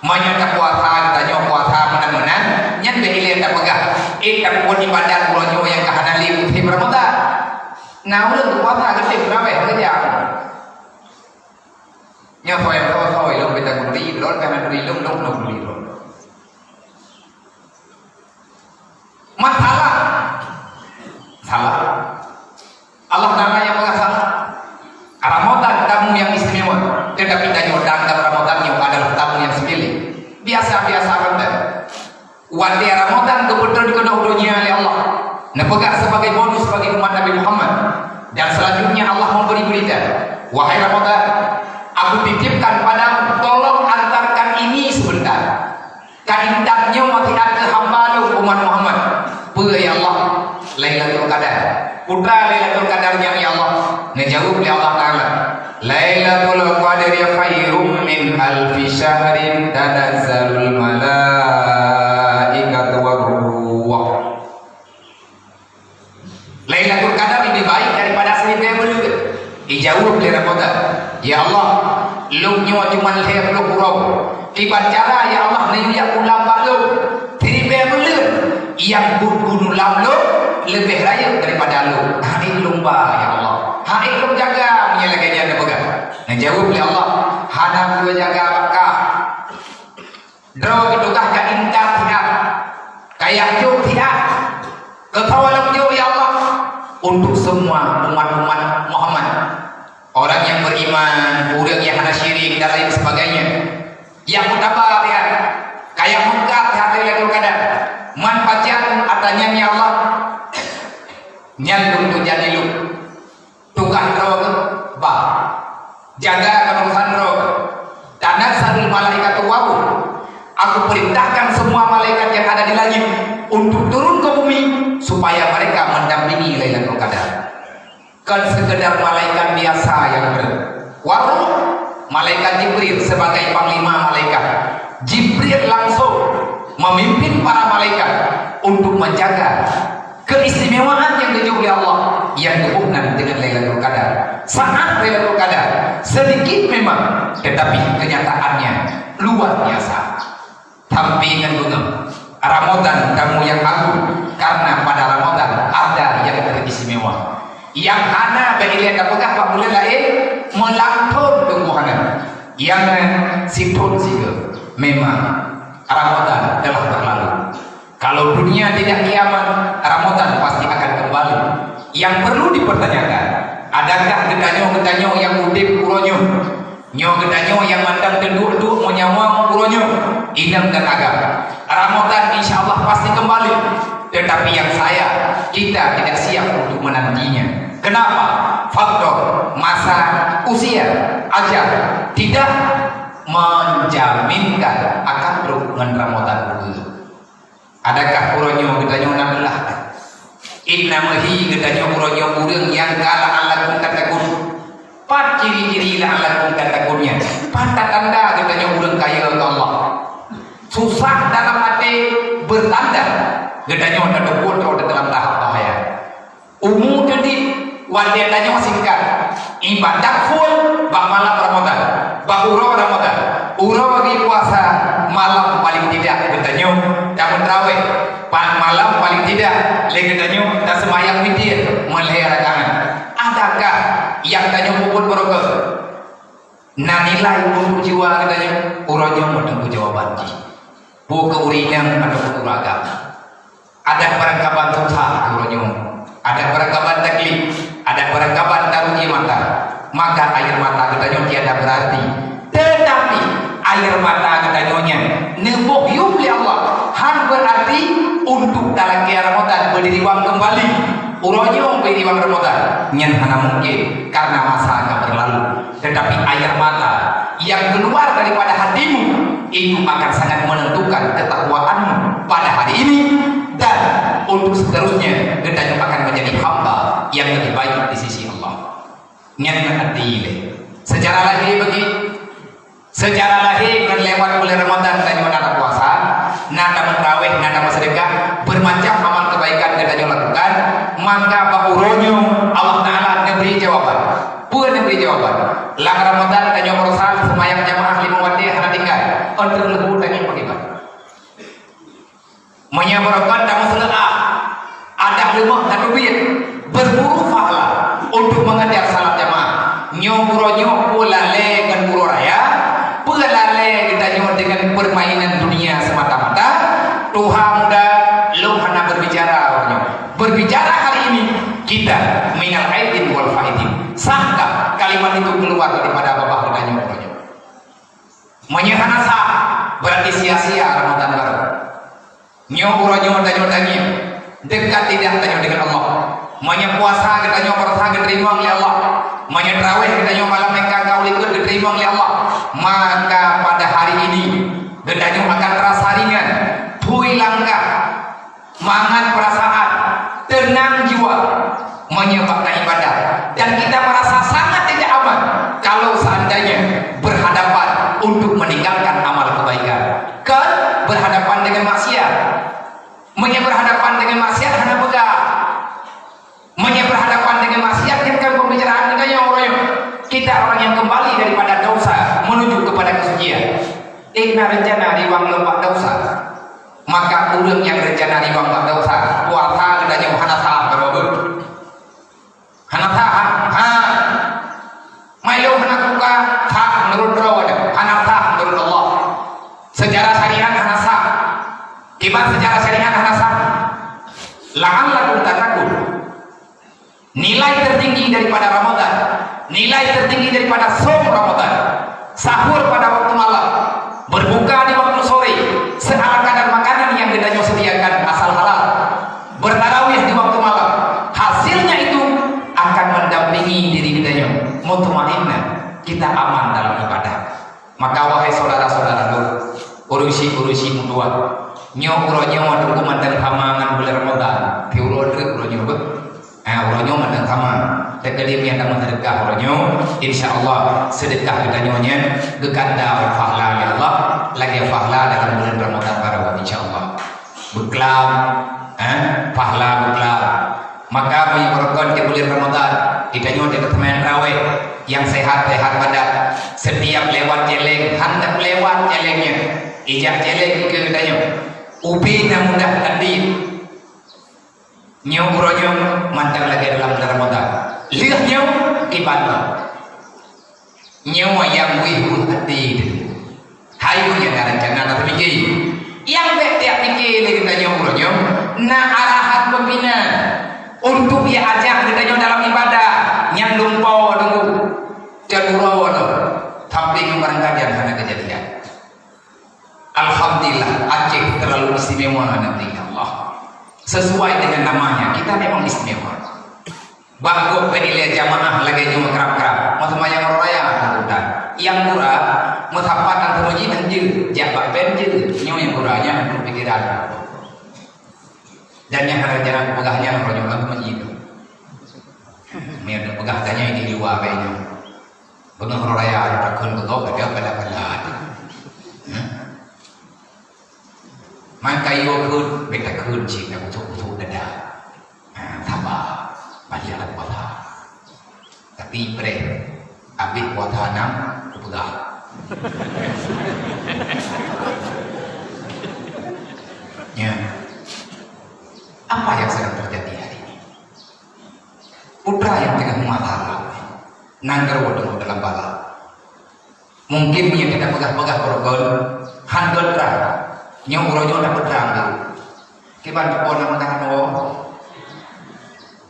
Meunyoe tapuasa geutanyoe puasa meunan-meunan, nyan bèk ilèe tapeugah, "Eh, tapeubuet ibadat uroe nyoe nyang ka hana lé musém Ramadhan." Na ureueng puasa geutem teurawèh keujam. Nyoe soe nyang soe-soe lôn beda guri, lôn kana guri lôn, lôn, lôn guri lôn. Masalah. Salah. Allah Taala nyang peugah salah. Ramadan tamu nyang istimewa, tetapi tanyoe anggap Ramadan nyoe adalah tamu nyang sepele. Biasa-biasa saja. Watèe Ramadan geupeutron keunoe donya lé Allah, neupeugah sebagai bonus bagi umat Nabi Muhammad. Dan selanjutnya Allah memberi berita, "Wahai Ramadan, aku titipkan padamu, tolong antarkan ini sebentar." Ka intat nyoe siat keu hamba lôn umat Muhammad. Peue ya Allah? Lailatul Qadar. Peue Lailatul Qadar nyan ya Allah? Neujaweueb lé Allah Taala, "Lailatul Qadri khairum min alfi syahrin, tanazzalul malaikatu war ruh." Lailatul Qadar lebih baik daripada seribu buleuen. Dijaweueb lé Ramadan, "Ya Allah, lôn nyoe cuma lhèe ploh uroe. Kiban cara ya Allah neuyue bulan bak lôn? Seribu buleuen nyang bunoe lam lôn leubeh rayeuk daripada lôn. Hai lôn ba ya Allah. Hai lôn jaga," meunyoe lagèe nyan neupeugah. Neujaweueb lé Allah, "Hana keuh jaga bak kah. Droe geutugaih ka intat siat, ka jak jok siat. Keu soe lôn jok ya Allah? Untuk semua umat-umat Muhammad. Orang yang beriman, ureueng nyang hana syirik dan lain sebagainya. Nyang utama siat, ka jak meungkab siat Lailatul Qadar. Man pajan atra nyan ya Allah?" Nyan lôn tujan ilôn. Tugaih droe geuh, bah. Jaga keuurusan droe geuh. Tanazzalul malaikatu war ruh. Aku perintahkan semua malaikat yang ada di langit untuk turun ke bumi supaya mereka mendampingi Lailatul Qadar. Kon sekedar malaikat biasa nyang bri. War ruh, malaikat Jibril sebagai panglima malaikat. Jibril langsung memimpin para malaikat untuk menjaga keistimewaan nyang geujok lé Allah nyang geuboh nan deungon Lailatul Qadar. Saat Lailatul Qadar sedikit memang, tetapi kenyataannya luar biasa. Tapi ngon beungéh, Ramadan tamu nyang agung, karena pada Ramadan ada nyang teristimewa. Nyang hana bak ilèe tapeugah bak buleuen laén, meulangkon teungku hana. Nyang nyan sithôn sigoe. Memang Ramadan telah berlalu. Kalau dunia tidak kiamat, Ramadan pasti akan kembali. Yang perlu dipertanyakan, adakah geutanyoe-geutanyoe nyang udeb uroe nyoe? Nyoe geutanyoe nyang mantong teuduek-duek meunyawöng uroe nyoe, inong dan agam. Ramadan insya Allah pasti kembali. Tetapi yang sayang, kita tidak siap untuk menantinya. Kenapa? Faktor masa, usia, ajal tidak menjaminkan akan trok ngon Ramadan. Adakah uroe nyoe geutanyoe na beulah? Inna meuhi geutanyoe uroe nyoe ureueng nyang ka la'allakum tattaqun. Pat ciri-ciri la'allakum tattaqun nyan? Pat tanda geutanyoe ureueng kaya keu Allah? Susah dalam até bertanda geutanyoe tateupeue droe dalam tahap bahaya. Umu teudit, watèe tanyoe singkat, ibadat full bak malam Ramadan, bak uroe Ramadan, uroe lagi puasa, malam paling tidak geutanyoe tameutraweh, bak malam paling tidak lé geutanyoe taseumayang witir meulhèe rakaat. Adakah nyang tanyoe peubuet barokah? Na nilai untuk jiwa geutanyoe? Uroe nyoe meuteumé jawaban jih. Peue keu ureueng inong ataupun ureueng agam. Adak barangkaban susah uroe nyoe. Adak barangkaban taklif. Adak barangkaban taruji mata. Maka air mata geutanyoe tiada berarti. Tetapi air mata geutanyoe nyan neuboh yum lé Allah, han berarti untuk dalam Ramadan, beudiriwang keumbali. Uroe nyoe beudiriwang Ramadan. Nyan hana mungkin, karena masa ka berlalu. Tetapi air mata yang keluar daripada hatimu itu akan sangat menentukan ketakwaanmu pada hari ini dan untuk seterusnya, geutanyoe akan menjadi hamba yang lebih baik di sisi Allah. Nyan adil. Secara lahé bagi, secara lahé ngon lewat bulan Ramadan tanyoe na tapuasa, na tameutraweh, na tameuseudeukah, bermacam amal kebaikan geutanyoe lakukan, maka bak uroe nyoe Allah Taala neubri jawaban. Peue neubri jawaban? Lam Ramadan tanyoe baroesa seumayang jamaah limong watèe hana tinggai, ôn treuk leubeh tanyoe pakriban. Meunyoe barokon tameuseuleuah, adak leumoh tateubiet, berburu pahala untuk mengejar salat jamaah. Nyoe uroe nyoe peue lalè ngon uroe raya, peue lalè geutanyoe deungon permainan dunia semata-mata, tuha muda lôn hana berbicara uroe nyoe. Berbicara hari ini, kita minal aidin wal faidin. Sahkah kalimat itu keluar daripada babah geutanyoe uroe nyoe? Meunyoe hana sah, berarti sia-sia Ramadan barô. Nyoe uroe nyoe tanyoe tangieng, dekat lidah tanyoe dengan Allah. Meunyoe puasa geutanyoe baroesa geuteurimong lé Allah, meunyoe traweh geutanyoe malam nyang ka ka u likot geuteurimong lé Allah, maka pada hari ini geutanyoe akan terasa ringan, phui langkah, mangat perasaan, tenang jiwa, meunyoe bak ibadah, dan kita merasa sangat tidak aman kalau seandainya berhadapan untuk meninggalkan amal kebaikan. Kan berhadapan dengan maksiat. Meunyoe berhadapan dengan maksiat hana peugah. Meunyoe berhadapan dengan maksiat, nyan kan pembicaraan geutanyoe uroe nyoe. Kita orang yang kembali daripada dosa menuju kepada kesucian. Éh, na rencana riwang lom bak dosa. Maka ureueng nyang rencana riwang bak dosa, puasa geutanyoe hana sah baroe beuh. Hana sah, ha? Ha. Mai lôn hana kuka, sah meunurot droe, hana sah meunurot Allah. Secara syariat hana sah. Kiban secara syariat hana sah. La'allakum tattaqun. Nilai tertinggi daripada Ramadan, nilai tertinggi daripada som Ramadan, sahur pada waktu malam, berbuka di waktu sore, seala kadar makanan yang geutanyoe sediakan asal halal, bertarawih di waktu malam, hasilnya itu akan mendampingi diri geutanyoe mutmainnah, kita aman dalam ibadah. Maka, wahai syedara-syedara lôn, urusi-urusi meutuah, nyoe uroe nyoe teungku mantong sama ngon bulan Ramadan, di uroe treuk uroe nyoe beuh. Ah, uroe nyoe mantong sama. Teukeudi meunyoe tameuseudekah uroe nyoe, insya Allah seudekah geutanyoe nyan geuganda pahala lé Allah, lagèe pahala dalam bulan Ramadan baroe, insya Allah. Beuklam, eh, pahala beuklam. Maka meunyoe barokon di bulan Ramadan, geutanyoe di teumpat traweh nyang sehat-sehat badan. Setiap lewat céléng, handap lewat céléng nyan, ijak céléng keu geutanyoe. Ubé na mudah hadir. Nyoe uroe nyoe mantong lagèe dalam bulan Ramadan. Lheueh nyoe kiban lom. Nyoe nyang wéh buet até teuh. Hai nyang na rencana na teupike. Nyang bèk tiep pike lé geutanyoe uroe nyoe, na arahan pimpinan untuk jiajak geutanyoe dalam ibadah nyang lumpoe teungku. Cot uroe nyoe, tapi barangkajan hana keujadian. Alhamdulillah, Aceh terlalu istimewa negeri Allah. Sesuai dengan namanya, kita memang istimewa. Bak gob peuilée jamaah lagèe nyoe krab-krab, meuseumayang uroe raya, nyang gura, meusapat antar masjid hanjeuet, jak bak band jeuet, nyoe nyang gura nyan peupikiran. Dan nyang hana jarang peugah nyan uroe nyoe lam masjid. Meunyoe peugah tanyoe di luwa bèk nyoe. Beungoh uroe raya takheun beungoh gata pala-pala. Hah? Man kayue kheun, bèk takheun cit, na kutuk-kutuk dada. Ha, saba, baliak lam puasa. Tapi preh, abéh puasa nam, kupeugah. Ya. Apa yang sedang terjadi hari ini? Putra nyang teungoh meumasalah, nanggroe teungoh dalam bala. Mungkin meunyoe gata peugah-peugah barokon, han goe trang. Nyoe uroe nyoe na peutrang tu. Kiban po na meukaran woe.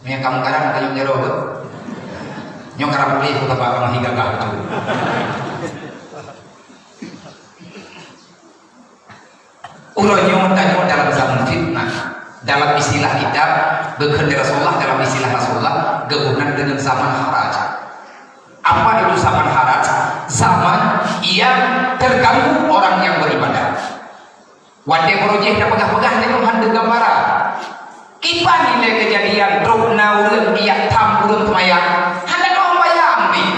Meunyoe ka meukaran, ka nyoe jaroe. Nyoe ka puléh, ku taba ka meuhi gagah tu. Uroe nyoe tanyoe dalam zaman fitnah, Dalam istilah kitab, geukheun lé Rasulullah, dalam istilah Rasulullah, geuboh nan deungon zaman haraj. Apa itu zaman haraj? Zaman yang terganggu orang yang beribadah. Watée uroe jih tapeugah-peugah lé Tuhan teuh gambaran. Kiban ilée keujadian trok na ureuëng iyak tham ureuëng seumayang, hana lom bayang pih.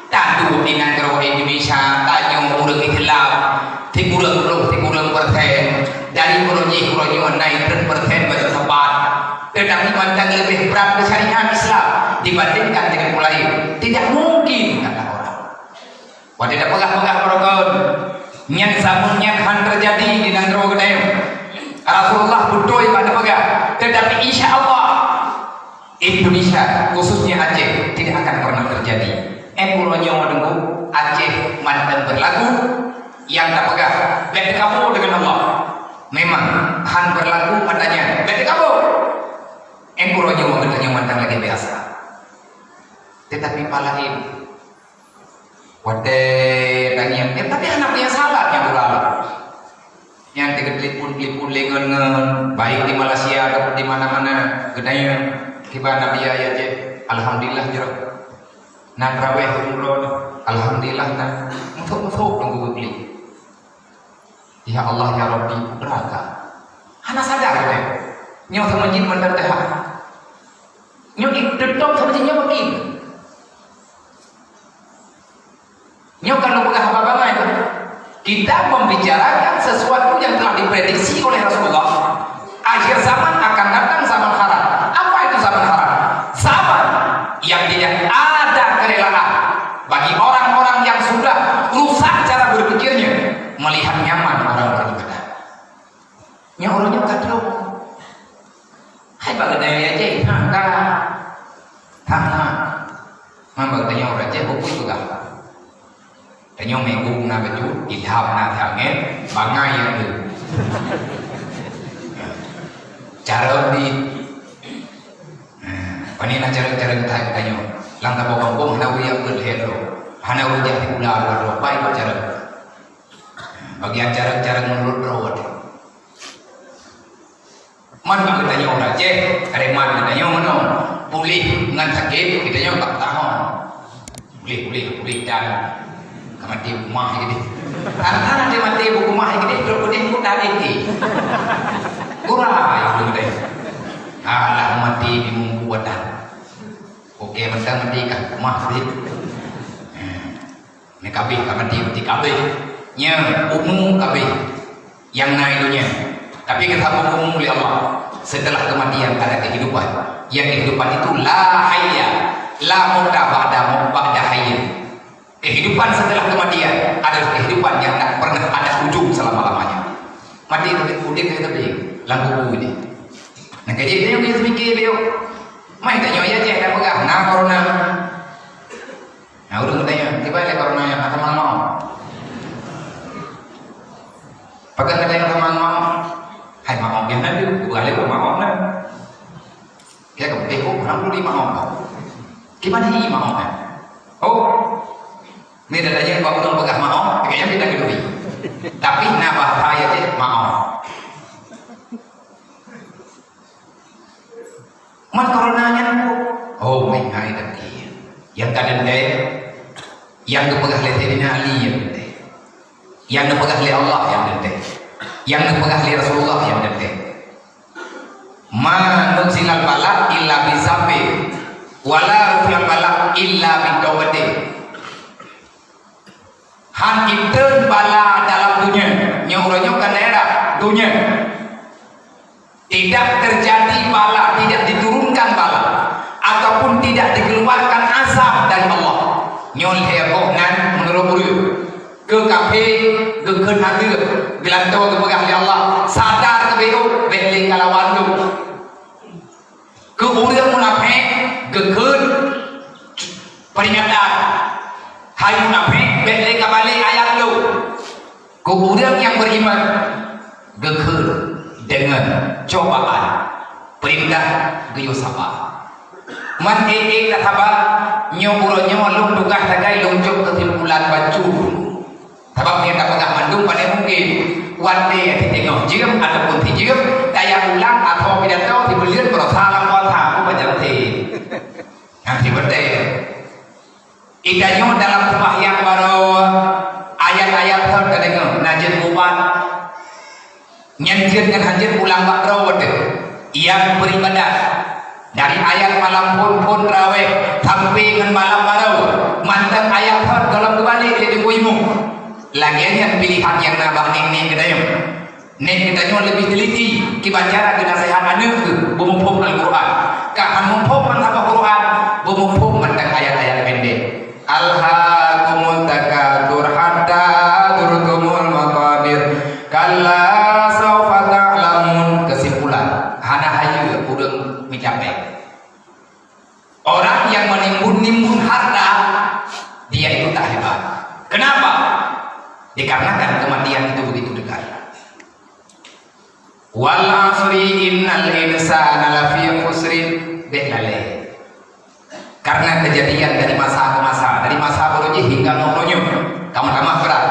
Tantu di nanggroe Indonesia tanyoe ureuëng Islam, sikureueng ploh sikureueng persen, dari uroe jih uroe nyoe na sikureueng persen baru sapat. Tetapi mantong leubeh brat keu syariat Islam dibandingkan dengan ureuëng laén. Tidak mungkin, kata orang. Watée tapeugah-peugah barokon, nyan sapeue nyan han teujadi di nanggroe geutanyoe. Rasulullah beutôi bak neupeugah, tetapi insya Allah Indonesia, khususnya Aceh, tidak akan pernah terjadi. Eh, uroe nyoe meununggu Aceh mantong berlaku nyang tapeugah, bèk teukamoe deungon Allah. Memang han berlaku katanya, bèk teukamoe. Eh, uroe nyoe geutanyoe mantong lagèe biasa. Tetapi pala laén, watèe tangieng, eh, tapi hana punya sahabat nyang ulang. Nyan teuka telepon-telepon lé ngon-ngon, baik di Malaysia ataupun di mana-mana. Geutanyoe kiban Nabi ya, ya, cek. Alhamdulillah, jroh. Na tarawih umroh, alhamdulillah, na. Musuh-musuh tunggu beli. Ya Allah, ya Rabbi, putra ka. Hana sadar, kan? Nyoe sama jin mantap dah. Nyoe di-, tetap sama jin nyoe makin. Nyoe kan peugah haba bangai tu. Kita membicarakan sesuatu yang telah diprediksi oleh Rasulullah. Akhir zaman akan datang zaman haram. Apa itu zaman haram? Zaman yang tidak ada kerelaan bagi orang-orang yang sudah rusak cara berpikirnya melihat nyaman orang beribadah. Nyoe ureueng nyoe ka trok. Hai bak geutanyoe ya jeh, ha, ka. Ha, ha. Man bak geutanyoe ureueng jeh, bukui peugah. Tanyoe meugu na bacut, ilham na angén, bangai ya tu. Cara di, ha, pane na cara-cara geutanyoe. Lam saboh gampông hana ureueng nyang peulheueh droe. Hana ureueng jak sikula droe, pai bak cara. Bagian cara-cara menurut droe. Man bak geutanyoe ureueng Aceh, areman geutanyoe meunoe. Puléh ngon sakét, geutanyoe tak tahu. Puléh, puléh, puléh dan ka maté bak mah jadi. Karena nanti maté bak mah jadi, trok peudeh muda deh. Gura ya geutanyoe. Alah maté di mungku wadah. Oke, mantong maté ka mah jadi. Hmm. Nyan kabeh ka maté, maté kabeh. Nyan umu kabeh nyang na i donya. Tapi geusambông umu lé Allah. Setelah kematian ada kehidupan. Yang kehidupan itu la hayya, la mauta ba'da, ba'da hayyin. Kehidupan setelah kematian adalah kehidupan yang tak pernah ada ujung selama-lamanya. Maté udép, udép, tapi lam kubu ini. Nah, jadi dia yang mikir dia. Mai tanyoe ya, cek, dah peugah, nah, corona. Nah, ureueng geutanyong, "Kiban lé corona nyan, hana tamong maoh?" Pakon geutanyong tamong maoh? Hai maoh, biasa na deuh, dua lé maoh na. Dia ka beuteh, oh, ureueng tuli maoh. Kiban hi maoh na? Oh, ni dah tanya bak ureueng peugah maoh, kayaknya kita keduri. Tapi na bahasa ya cek, maoh. Man corona nyan, oh, meuhai teuki. Nyang ka teuntèe, nyang geupeugah lé Saidina Ali nyang teuntèe. Nyang geupeugah lé Allah nyang teuntèe. Nyang geupeugah lé Rasulullah nyang teuntèe. Ma nuzilal bala illa bi dzambin, wa la rufi'al bala illa bi taubatin. Han jiteun bala dalam donya, nyoe uroe nyoe kan daerah donya. Tidak terjadi bala, tidak diturunkan bala, ataupun tidak dikeluarkan azab dari Allah. Nyoe lhèe boh nan meunurot ureueng. Keu kafé, geukheun ateueh, geulantoe geupeugah lé Allah, sadar keu beuh, bèk lé kalawan lôn. Keu ureueng munafék geukheun peringatan. Hai munafék, bèk lé kabalek ayat lôn. Keu ureueng nyang beriman geukheun deungon cobaan, peurintah geuyue saba. Man ék-ék tasaba, nyoe uroe nyoe lôn tugaih sagai lôn jok keusimpulan bacut. Sabab nyang tapeugah mandum pandai mungken. Watèe teuteungoh jeuem ataupun sijeuem, taya ulang atau Gata sibeuleuen beurasa lam puasa, aku baca rutin. Nyang sibeuleuen. Itanyoe dalam seumahyang baroe, ayat-ayat thon tadeungoe, na jeuet mubat. Nyan jeuet ngon hanjeuet ulang bak droe teuh. Nyang beribadah dari ayat malam phon-phon traweh sampai ngon malam baroe, mantong ayat thon gohlom geubalek lé Teungku Imum. Lagèe nyan pilihan nyang na bak nek-nek geutanyoe. Nek geutanyoe leubeh teliti, kiban cara geunaseuhat aneuk geuh beumuphom Al-Qur'an. Ka han muphom ban saboh Qur'an, beumuphom mantong ayat-ayat pendek. "Alhaakumut takatsur hatta zurtumul maqabir. Kalla saufa ta'lamun." Kesimpulan, hana hayeue ureueng meucapée. Orang yang menimbun-nimbun harta, dia itu tak hebat. Kenapa? Dikarenakan kematian itu begitu dekat. "Wal asri innal insana lafi khusrin." Bék lalée. Karena kejadian dari masa ke masa, dari masa baroe jih hingga nyoe nyoe, kamoe tamah brat.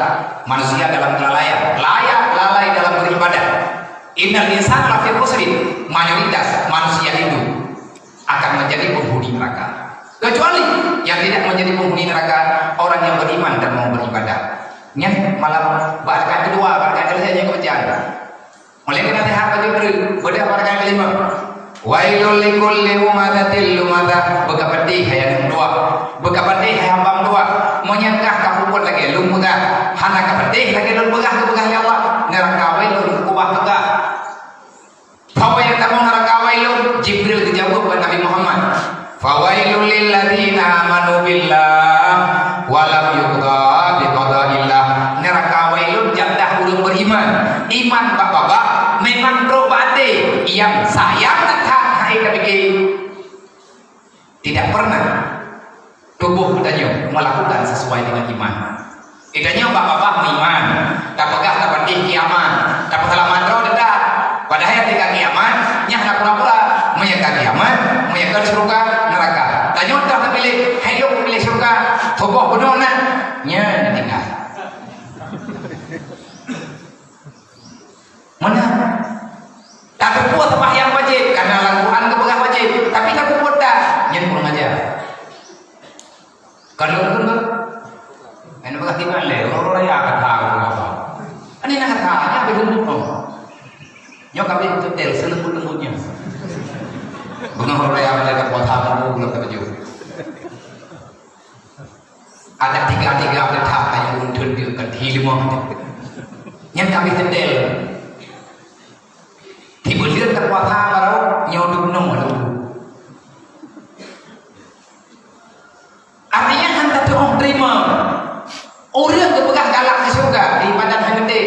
Manusia dalam kelalaian, lalai, lalai dalam beribadah. "Innal insana lafi khusrin." Mayoritas manusia itu akan menjadi penghuni neraka. Kecuali yang tidak menjadi penghuni neraka, orang yang beriman dan mau beribadah. Nyan malam barakat kedua, barakat ketiga nyang kebaca. Mulai kena sehat baju beri, bedah barakat kelima. "Wailul likulli humazatil lumazah." Beukapeudeh hai aneuk dua. Beukapeudeh hai hamba dua. Meunyoe kah ka peubuet lagée lôn peugah, hana kapeudeh lagée lôn peugah, geupeugah lé Allah, neuraka wailun, kubah peugah. Soe nyang tamong neuraka wailun? Jibril geujaweueb bak Nabi Muhammad, "Fawailul lil ladzina amanu billah wa lam yuqda bi qadaillah." Neuraka wailun jatah ureueng beriman. Iman bak babah, memang trok bak até. Nyang sayang that hai ka pike. Tidak pernah tuboh geutanyoe meulakukan sesuai dengan iman. Geutanyoe bak babah meuiman, tapeugah tapatéh kiamat, tapeuseulamat droe teutab. Padahai tika kiamat, nyan hana pura-pura. Meunyoe ka kiamat, meunyoe ka syeuruga, neuraka. Tanyoe toh tapiléh, hai lôn piléh syeuruga, tuboh bunoe na, nyan tinggai. Meunan. Tateupeue seumahyang wajéb, karena lam Quran geupeugah wajéb, tapi tateupeue that, nyan kurang ajar. Kalau beutôi, hana peugah kiban lé, uroe-uroe raya ka that, uroe apa? Ani na that, nyan beutôi. Nyoe kami beutôi, seuleumbut-leumbutnya. Beungoh uroe raya, ka puasa, ka buka baju. Ada tiga-tiga beuthak kayée ureueng teundeuk ka di leumah. Nyan kami teutel. Tiba lheueh tapuasa baroe nyoe dum nong baroe. Artinya hana teuoh terima. Ureueng geupeugah galak keu syeuruga di badan hai geude.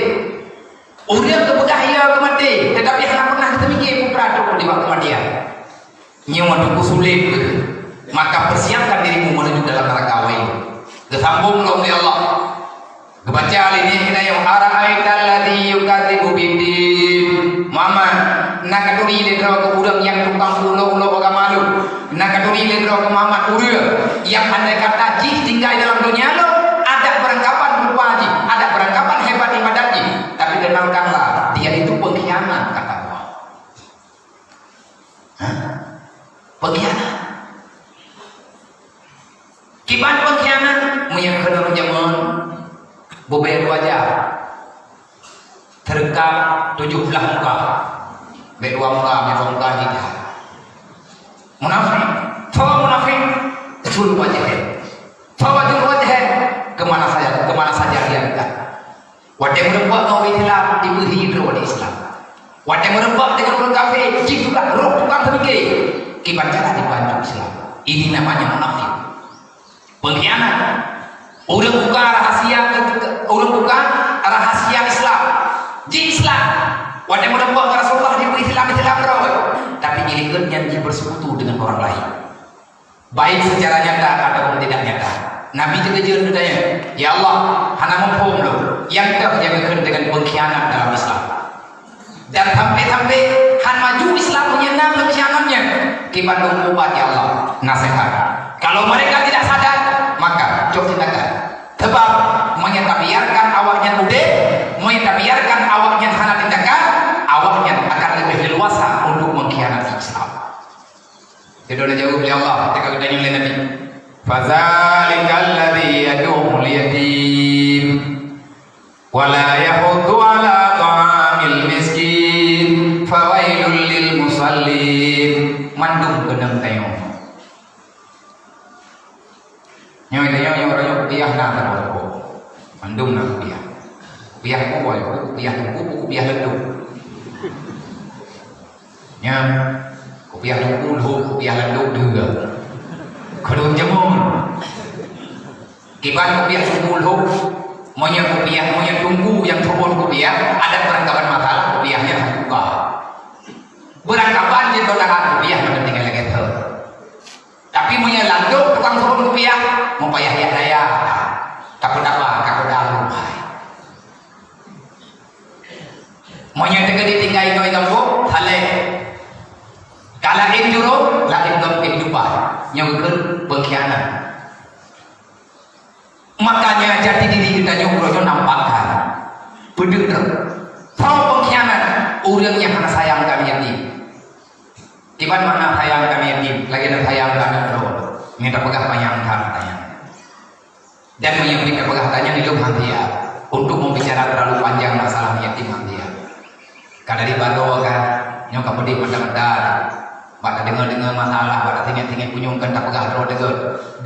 Ureueng geupeugah iya keu maté, tetapi hana pernah geuteumiké peue peuratoran nibak keumatian. Nyoe teungku sulet beutôi. Maka persiapkan dirimu menuju dalam neraka wailun. Geusambong lom lé Allah. Geubaca lé nyan keunoe, "Ara'aital ladzi yukadzibu biddin." Muhammad, na katuri lé droe keu ureueng nyang tukang ulo-ulo agama lôn. Na katuri lé droe keu Muhammad ureueng nyang andai kata jih tinggai dalam donya lôn, adak beurangkapan rupa jih, adak beurangkapan hebat ibadat jih, tapi dengarkanlah, dia itu pengkhianat, kata Allah. Hah? Pengkhianat. Kiban pengkhianat, meunyoe keunoe jameun, bubé dua jam. Teurekam tujoh blaih muka. Bèk dua muka, bèk dua muka jih. Munafik. Soe munafik? Sul wajah. Soe wajah? Kemana saja, kemana saja dia dekat. Watèe meureumpok ngon ureueng Islam, dibeuhi droe di Islam. Watèe meureumpok deungon ureueng kafé, jih juga roh tukang seumike. Kiban cara dibantu Islam. Ini namanya munafik. Pengkhianat. Ureueng buka rahasia, ureueng buka rahasia Islam. Jih Islam. Watèe meureumpok ngon Rasulullah, dibeuhi Islam, Islam droe. Tapi jih likot nyan jih bersekutu dengan orang lain. Baik secara nyata ataupun tidak nyata. Nabi teukeujeuet geutanyong, "Ya Allah, hana muphom lôn, nyang toh nyang geukheun deungon pengkhianat dalam Islam." Dan sampai-sampai han maju Islam meunyoe na pengkhianat nyan. Kiban lôn ubat, ya Allah, naseuhat. Kalau mereka tidak sadar, maka cok tindakan. Sebab meunyoe tabiarkan awaknyan udép, meunyoe tabiarkan awaknyan hana tindakan, awaknyan akan leubeh leluasa untuk mengkhianat. Jadi, udah jaweueb lé Allah, teuka geutanyoe lé Nabi. Fadzalikal ladzi yadu'ul yatim wa la yahuddu 'ala ta'amil miskin, fawailul lil musallin. Mandum keunong tanyoe. Nyoe, nyoe, nyoe, nyoe kupiah na, mandum na kupiah. Kupiah ku, kupiah ku, kupiah ku, kupiah lendong. Nyan, kupiah teungku lhok, kupiah landok dua. Keuneuk jemur. Kiban kupiah teungku lhok, meunyoe kupiah, meunyoe teungku nyang teubon kupiah, adak beurangkaban masalah kupiah nyan hana buka. Beurangkaban jeuet bak kupiah mantong tinggai lagèe thon. Tapi meunyoe landok tukang teubon kupiah, meupayah jak daya. Ka peudaba, ka peudaba hai. Meunyoe teukeudi tinggai ngon gampông, saleh. Ka laén jurông, laén ngon keuhidupan. Nyoe keuh peungkhianat. Makanya jati diri geutanyoe uroe nyoe nampak that. Peudeuh that. Soe peungkhianat? Ureueng nyang hana sayang keu yatim. Kiban makna sayang keu yatim, lagèe na sayang keu aneuk droe. Nyoe tapeugah panyang that tanyong. Dan meunyoe pih tapeugah tanyong, ilôn han siap untuk membicara terlalu panjang masalah yatim, han siap. Ka dari baroe kan, nyoe ka peudeh mata-mata. Bak tadeungoe-deungoe masalah, bak tatinggai-tinggai punyueng kan tapeugah droe deungon.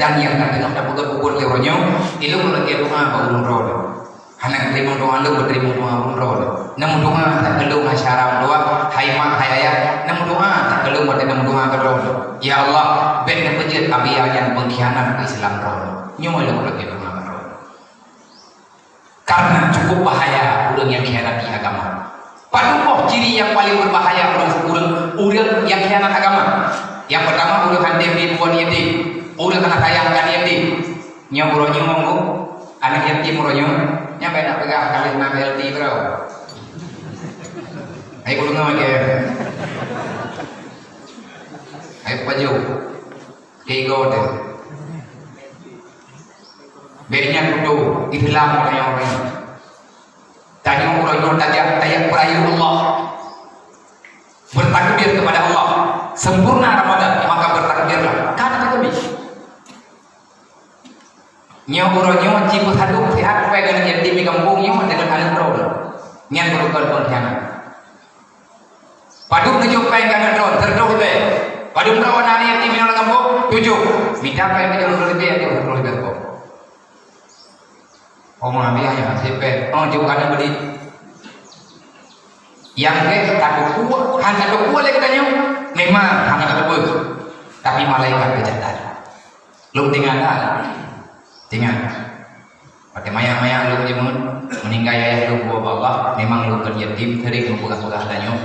Dan nyang ka teungoh tapeugah bubur lé uroe nyoe, ilôn lagèe doa bak ureueng droe. Hana teurimong doa lôn, teurimong doa ureueng droe. Neumeudoa that keu lôn, hai syara meudoa, hai mak, hai ayah, neumeudoa that keu lôn watèe neumeudoa keu droe. Ya Allah, bèk neupeujeuet Abiya nyan peungkhianat keu Islam droe. Nyoe lôn lagèe doa bak droe. Karena cukup bahaya ureueng nyang khianati agama. Padum boh ciri nyang paleng beubahaya ureueng, ureueng, ureueng nyang khianat agama. Nyang peurtama, ureueng han tem bri buet yatim, ureueng hana sayang keu yatim. Nyoe uroe nyoe, aneuk yatim uroe nyoe, nyan bèk na peugah ka lheuh na B L T droe. Hai ku deungoe lagèe. Hai pajoh. Tiga tu. Bèk nyan kutu, Islam orang-orang. Tanyoe uroe nyoe tajak, tajak peurayeuk Allah. Bertakbir kepada Allah. Sempurna Ramadan, maka bertakbirlah. Kan kami. Nyoe uroe nyoe ci peusadum sihat, supaya keuneuk yatim di gampông nyoe deungon aneuk droe. Nyan beurukon peungkhianat. Padum neujok péng keu aneuk droe, sireutoh ribèe. Padum droe na aneuk yatim inoe lam gampông, tujoh. Mita péng tujoh ploh ribèe, tujoh ploh ribèe gampông. Oh, ma biaya, sipéng. Oh, jok keu aneuk beudik. Nyang gèt, tateupeue, han tateupeue lé geutanyoe. Memang, han tateupeue. Tapi malaikat geucatat. Lôn teuingat that. Teuingat. Watèe manyak-manyak lôn jeumeun, meuninggai ayah lôn, bak Allah, memang lôn kon yatim, sering meupeugah-peugah tanyoe,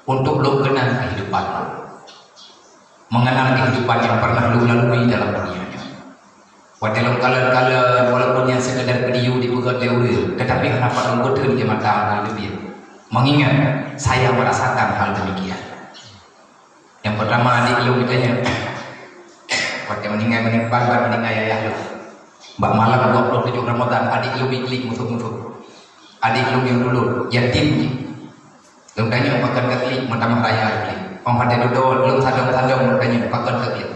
untuk lôn kenang kehidupan lôn. Mengenang kehidupan yang pernah lôn lalui dalam dunia nyoe. Watèe lôn kalon-kalon, walaupun nyan sekedar video dipeugöt lé ureueng, tetapi hana pat lôn beuteun di mata ureueng leubeh. Mengingat, saya merasakan hal demikian. Nyang peurtama, adék lôn geutanyoe, watèe meuninggai, meuninggai, ban meuninggai ayah lôn. Bak malam dua puluh tujuh Ramadan, adék lôn iklik musoh-musoh. Adék lôn nyang dulot, yatim jih. Lôn tanyoe pakon ka klik, meutamah raya klik. Óh watèe dudoe, lôn sadong-sadong lôn tanyoe pakon ka klik.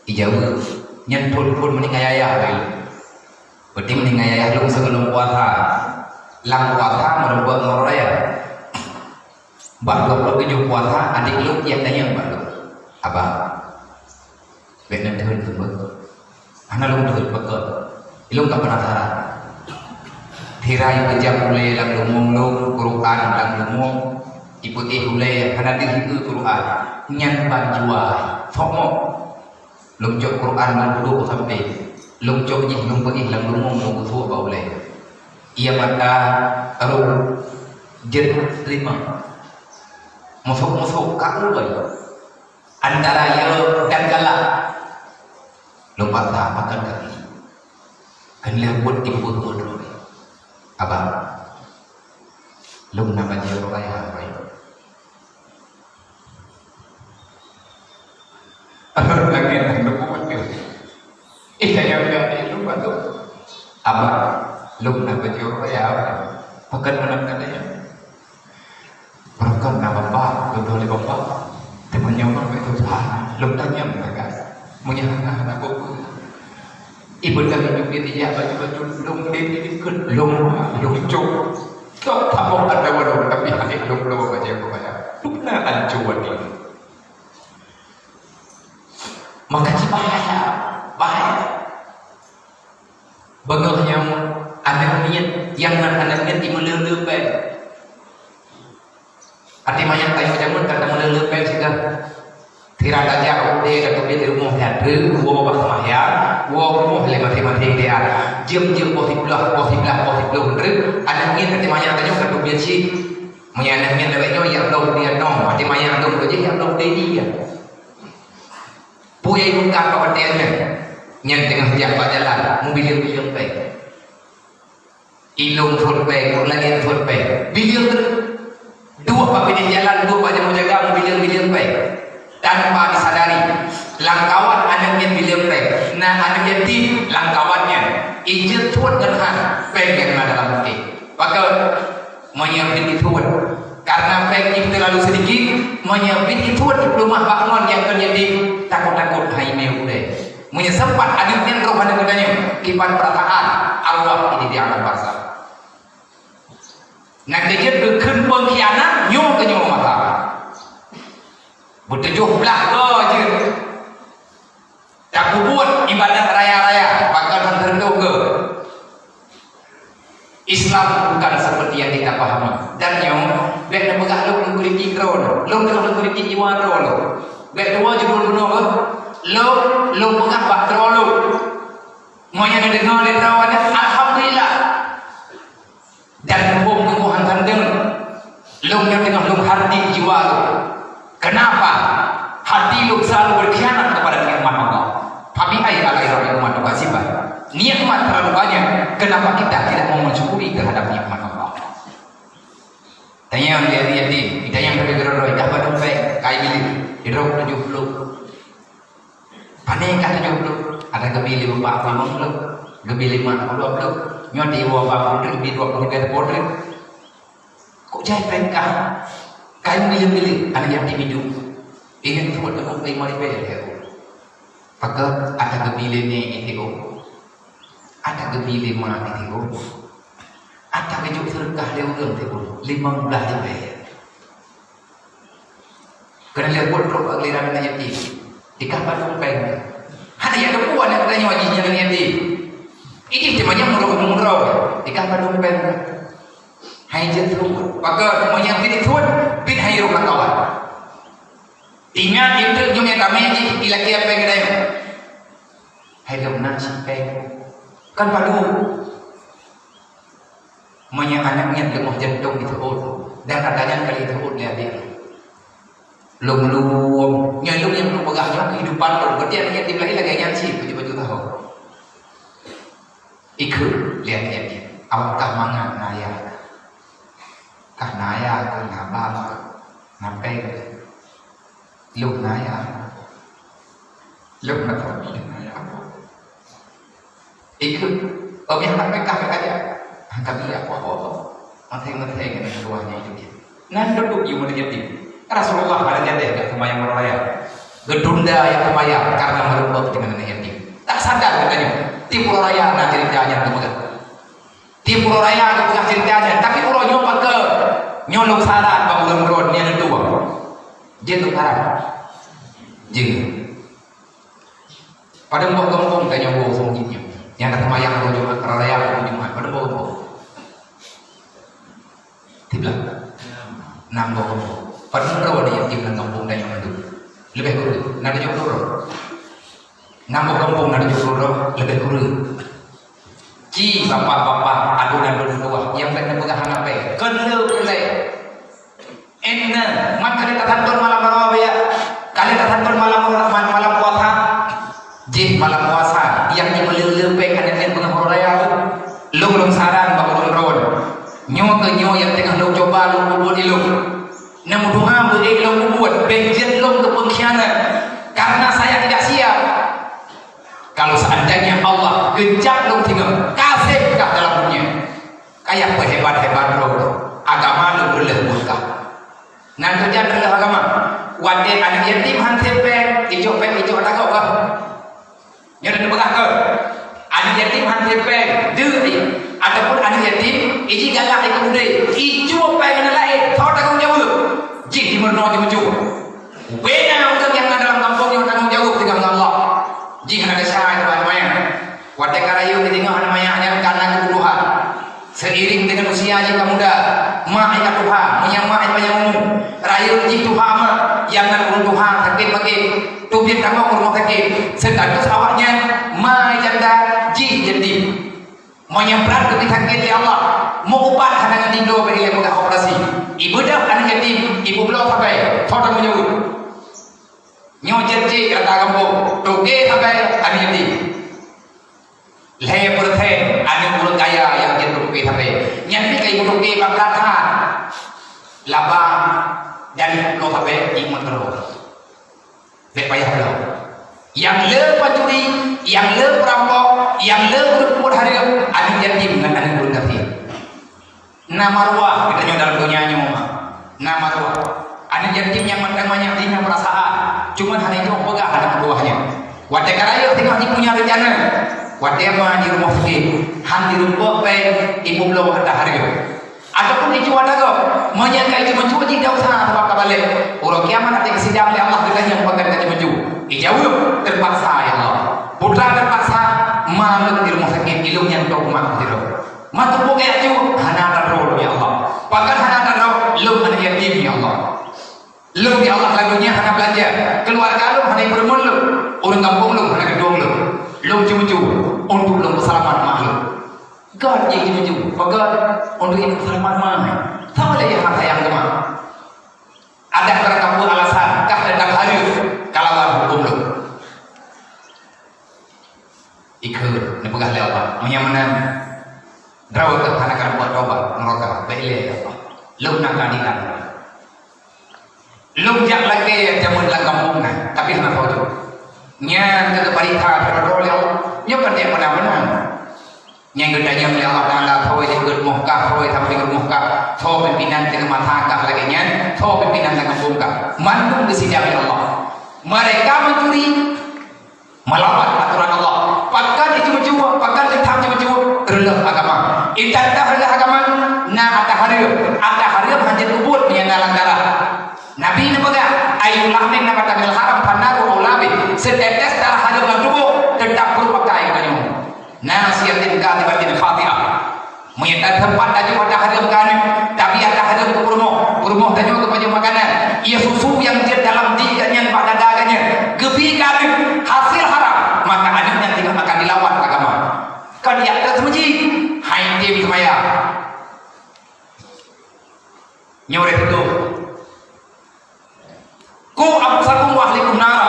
Ijaweueb, nyan phôn-phôn meuninggai ayah lôn. Berarti meuninggai ayah lôn sigohlom puasa. Lam puasa meureumpok ngon raya. Bak dua puluh tujuh puasa, adék lôn jak tanyong bak lôn, "Abang, bèk neutheun sumbeue?" Hana lôn theun, pakon? Ilôn ka penasaran. Sira ipeujam ulèe lam leumo lôn, Quran lam leumo, ipeuéh ulèe, hana deuh ieu Quran. Nyan ban jua, sok mo. Lôn cok Quran lôn dudoe sampéng. Lôn cok jih lôn peuéh lam leumo lôn geusuek bak ulèe. Ia mata, roh, jeuet, teurimong. Meusuek-meusuek ka ulèe. Antara yeu dan galak. Lôn basa pakon kaki. Kan lheueh buet timbul buet droe. Abang. Lôn na bajèe uroe raya, Abang. Lagèe nyan lôn buet nyoe. Eh, saya udah di rumah tu. Abang, lôn na bajèe uroe raya, Abang. Pakon meunan kata nyan. Barokon na bapak, beutôi lé bapak. Teuma Nyoe memang beutôi, lôn tanyong lagak. Meunyoe hana, hana peue-peue. Ibu kami nyubi dijak baju-baju lôn dikit, lôn, lôn cok. Tok tabok ada walau, tapi hana lôn, lôn aja kebaya. Dukna ancur ni. Maka ci bahaya, bahaya. Beungoh nyoe aneuk miet, nyang nan aneuk miet di meuleu-leu péng. Até manyak tanyoe jameun ka tameuleu-leu péng siga. Tira tajak udé ka teubiet rumoh nyan treuk, woe bak seumayang, woe rumoh lé maté-maté dia. Jeuem-jeuem boh siblah, boh siblah, boh siblah treuk, aneuk miet até manyak tanyoe ka teubiet cit. Meunyoe aneuk miet lagèe nyoe, ya Allah, dia nong, até manyak tu, dia ya Allah, dia dia. Peue nyang ibuka bak watèe nyan? Nyan teungoh jak bak jalan, meubileueng-bileueng péng. Ilong thon péng, ureueng laén thon péng. Bileueng teuk. Duek bak binéh jalan, duek bak jameun jaga, meubileueng-bileueng péng. Tanpa disadari, lam kawan aneuk nyan bileueng péng. Na aneuk yatim lam kawan nyan. Ijeuet thon ngon han péng nyang na dalam mungkén. Maka, meunyoe bit ithon, karena péng jih terlalu sedikit, meunyoe bit ithon dipeulumah bak ngon nyang kon yatim, takot-takot hai mé udée. Meunyoe sempat aneuk nyan roh aneuk geutanyoe, kiban perasaan arwah ini di alam barzakh. Nyang keujeuet geukheun pengkhianat, nyoe keu nyoe mata. Beutujôh blah goe jeuet. Tapeubuet ibadat raya-raya, pakon han teureudong keu. Islam bukan seperti yang kita pahami. Dan nyoe, bèk neupeugah lôn neukritik droe lôn. Lôn teungoh neukritik jiwa droe lôn. Bèk tuwoe judul bunoe keuh, lôn, lôn peugah bak droe lôn. Meunyoe neudeungoe lé droe nyan, alhamdulillah. Dan muphom teungoh han teudeungoe, lôn nyoe teungoh lôn hardi jiwa lôn. Kenapa? Hati lôn selalu berkhianat kepada nikmat Allah. Fabi ayyi ala'i rabbikuma tukazziban. Nikmat terlalu banyak, kenapa kita tidak mau mensyukuri terhadap nikmat Allah? Tanyong lé yatim, tanyong lé droe-droe, dah padum péng, kai bilék, droe tujoh ploh. Pane ka tujoh ploh, ada geubi lé bapak ploh limong ploh, geubi lé mak ploh dua ploh, nyoe di dua ploh trép, di dua ploh tiga ploh trép. Kok jai péng ka? Kayu milék-milék, aneuk yatim idup. Ingat buet deungon péng lima ribèe lé. Maka ata geubi lé nèk I T O, ata geubi lé mak I T O, ata geujok seudeukah lé ureueng I T O, limong blaih ribèe. Keuneuk lheueh buet trok bak giliran aneuk yatim. Dikah padum péng. Hana jak teupeue aneuk geutanyoe jih nyan aneuk yatim. Idéh teuma nyang meurok-meurok. Dikah padum péng. Hai jeuet teupeue. Pakon meunyoe bit ithon, bit hai rhom lam kawan. Ingat, ingat jih nyang tamé jih, ilakèe péng geutanyoe. Hai lôn na cit péng. Kan padum. Meunyoe aneuk nyan leumah jantông jiteuôt, dan ata nyan ka jiteuôt lé adék lôn. Lôn lôn, nyoe lôn nyang lôn peugah nyoe keuhidupan lôn, berarti aneuk yatim laén lagèe nyan cit, baju-baju tahô. Ikheun lé aneuk yatim, awak kah mangat na ayah, kah na ayah, kah na ba, kah na péng. Lôn na ayah. Lôn na ayah. Ikut, oh, biar tak pekah kat dia. Angkat dia apa-apa. Maté-maté dengan keluarnya itu dia. Nan duduk di rumah yatim. Rasulullah ada jadi kat semayang orang raya. Gedunda yang semayang karena merupakan dengan anak yatim. Tak sadar katanya. Tiap orang raya nak ceritanya tu pegang. Tiap uroe raya geupeugah ceritanya, tapi uroe nyoe maka nyoe lôn saran bak ulôn droe nyan dua. Jeuet lôn saran. Jeuet. Padum boh gampông tanyoe woe seumeujid nyoe. Nyang ka seumayang uroe Jumat, uroe raya uroe Jumat, padum boh gampông. Tiep lah. Nam boh gampông. Padum droe di, di lam gampông tanyoe mandum. Leubeh kureueng, na tujoh ploh droe. Nam boh gampông na tujoh ploh droe, leubeh kureueng. Ci bapak-bapak, adonan lôn tuah, nyang bèk neupeugah hana bèk. Keuneuk lé. Inna, man ka lheueh tasantôn malam baroe ya. Ka lheueh tasantôn malam, malam, malam puasa. Jih malam puasa, nyang jimeuleu-leu péng aneuk nyan beungoh uroe raya. Lôn, lôn saran bak ulôn droe. Nyoe keuh nyoe nyang teungoh lôn cuba lôn peubuet ilôn. Neumeudoa beu ék lôn peubuet, bèk jeuet lôn keu peungkhianat. Karena saya tidak siap. Kalau seandainya Allah geujak lôn singoh, ka sép kah dalam dunia. Kaya peuhebat-hebat lôn, agama lôn reuloh buet kah. Nan keujan reuloh agama. Watèe aneuk yatim han sép péng, icok péng, icok ata gob bah. Nyoe neupeugah keu aneuk yatim han sép péng, deuh, ataupun aneuk yatim iji galak ikeu udép, icok péng aneuk laén, soe tanggông jaweueb? Jih dimeurunoe jimeucue. Beda ureueng nyang na dalam gampông nyoe tanggông jaweueb tinggai ngon Allah. Jih hana desya nyoe ban manyang. Watèe ka rayeuk jiteungoh aneuk manyak nyan ka na keubutuhan. Seiring dengan usia jih ka muda, mak jih ka tuha, meunyo mak jih panyang umu, rayeuk jih tuha mak, nyang na ureueng tuha sakét maké, teubiet tamong u rumoh sakét, status awaknyan ma janda jih yatim. Meunyo brat geubri sakét lé Allah, meu ubat hana ngon tiga bri lé peugah operasi. Ibeudôh aneuk yatim, ipeubloe sabai, soe tanggông jaweueb? Nyoe cit-cit ata gampông, toke sabai aneuk yatim. Lhèe persen aneuk ureueng kaya nyang jeuet keu toke sabe. Nyan pih ka jeuet keu toke bangka that. Laba dan ploh sabe jeuet meuteurô. Bèk payah lom. Nyang le pancuri, nyang le peurampok, nyang le ureueng peubuet hareuem, aneuk yatim ngon aneuk ureueng gasien. Na maruah geutanyoe dalam donya nyoe, na maruah. Aneuk yatim nyang mantong manyak jih na peurasaan, cuman hana jeuet peugah aneuk buah nyan. Watèe ka rayeuk teungoh jipunya rencana, watèe ma di rumoh sakét, han jirumpok péng ibu bloe ata hareuem. Ataupun icu ata gob, meunyo ka icu meucue jih desya sabab ka balek. Uroe kiamat watèe geusidang lé Allah geutanyoe pakon ka jimeucue. Ijaweueb, "Teupaksa, ya Allah." Putra teupaksa, ma lôn di rumoh sakét, ilôn nyang tôh mak sidroe. Meuteupeu gaya ju, hana tadroe lôn, ya Allah. Pakon hana tadroe, lôn aneuk yatim, ya Allah. Lôn, ya Allah, lam donya hana beulanja. Keuluwarga lôn hana ipeureumeun lôn. Ureueng gampông lôn hana geuduek lôn. Lôn ju-ju untuk lôn peuseulamat mak lôn. Gèt jih ju-ju, peugèt untuk lôn peuseulamat mak. Sama lé nyang sayang keu mak. Adak barang kapeue alasan, kah teutab hareuem, kalawan hukôm lôn. Ikheun neupeugah lé Allah, "Meunyo meunan, droe teuh hana ka buet tobat, nuraka, bèk lé ya Allah. Lôn na keadilan. Lôn jak lakèe jameun lam gampông na, tapi hana tho jeuet." Nyan keuh barita droe-droe lé Allah. Nyoe kon jak meunan-meunan. Nyang geutanyong lé Allah Taala, "Soe di peuet rumoh kah, soe sampéng rumoh kah, soe pimpinan teungoh masa kah lagèe nyan, soe pimpinan lam gampông kah?" Mandum geusidang lé Allah. Mereka mencuri, melawan aturan Allah. Pakon jimeucue, pakon teutab jimeucue, reuloh agama. Intat dah reuloh agama, na ata hareuem. Ata hareuem hana jeuet ubit meunyo na lam darah. Nabi neupeugah, "Ayu lahmin nabata minal haram fannaru aula bih." Seutetes darah hareuem lam tuboh teutap peurupakai geutanyoe. Nasiyatin kadhibatin khati'ah. Meunyo tateumpat tanyoe ata hareuem keu aneuk, tapi ata hareuem keu peurumoh, peurumoh tanyoe keu pajoh makanan, ie susu nyang jeuet dalam di geuh nyan bak dada geuh nyan, geubri keu aneuk, hasil haram, maka aneuk nyan teungoh akan dilawan agama. Kon jak teuk seumeujid, hai tem seumayang. Nyoe rhot beutôi. "Qu anfusakum wa ahlikum nara."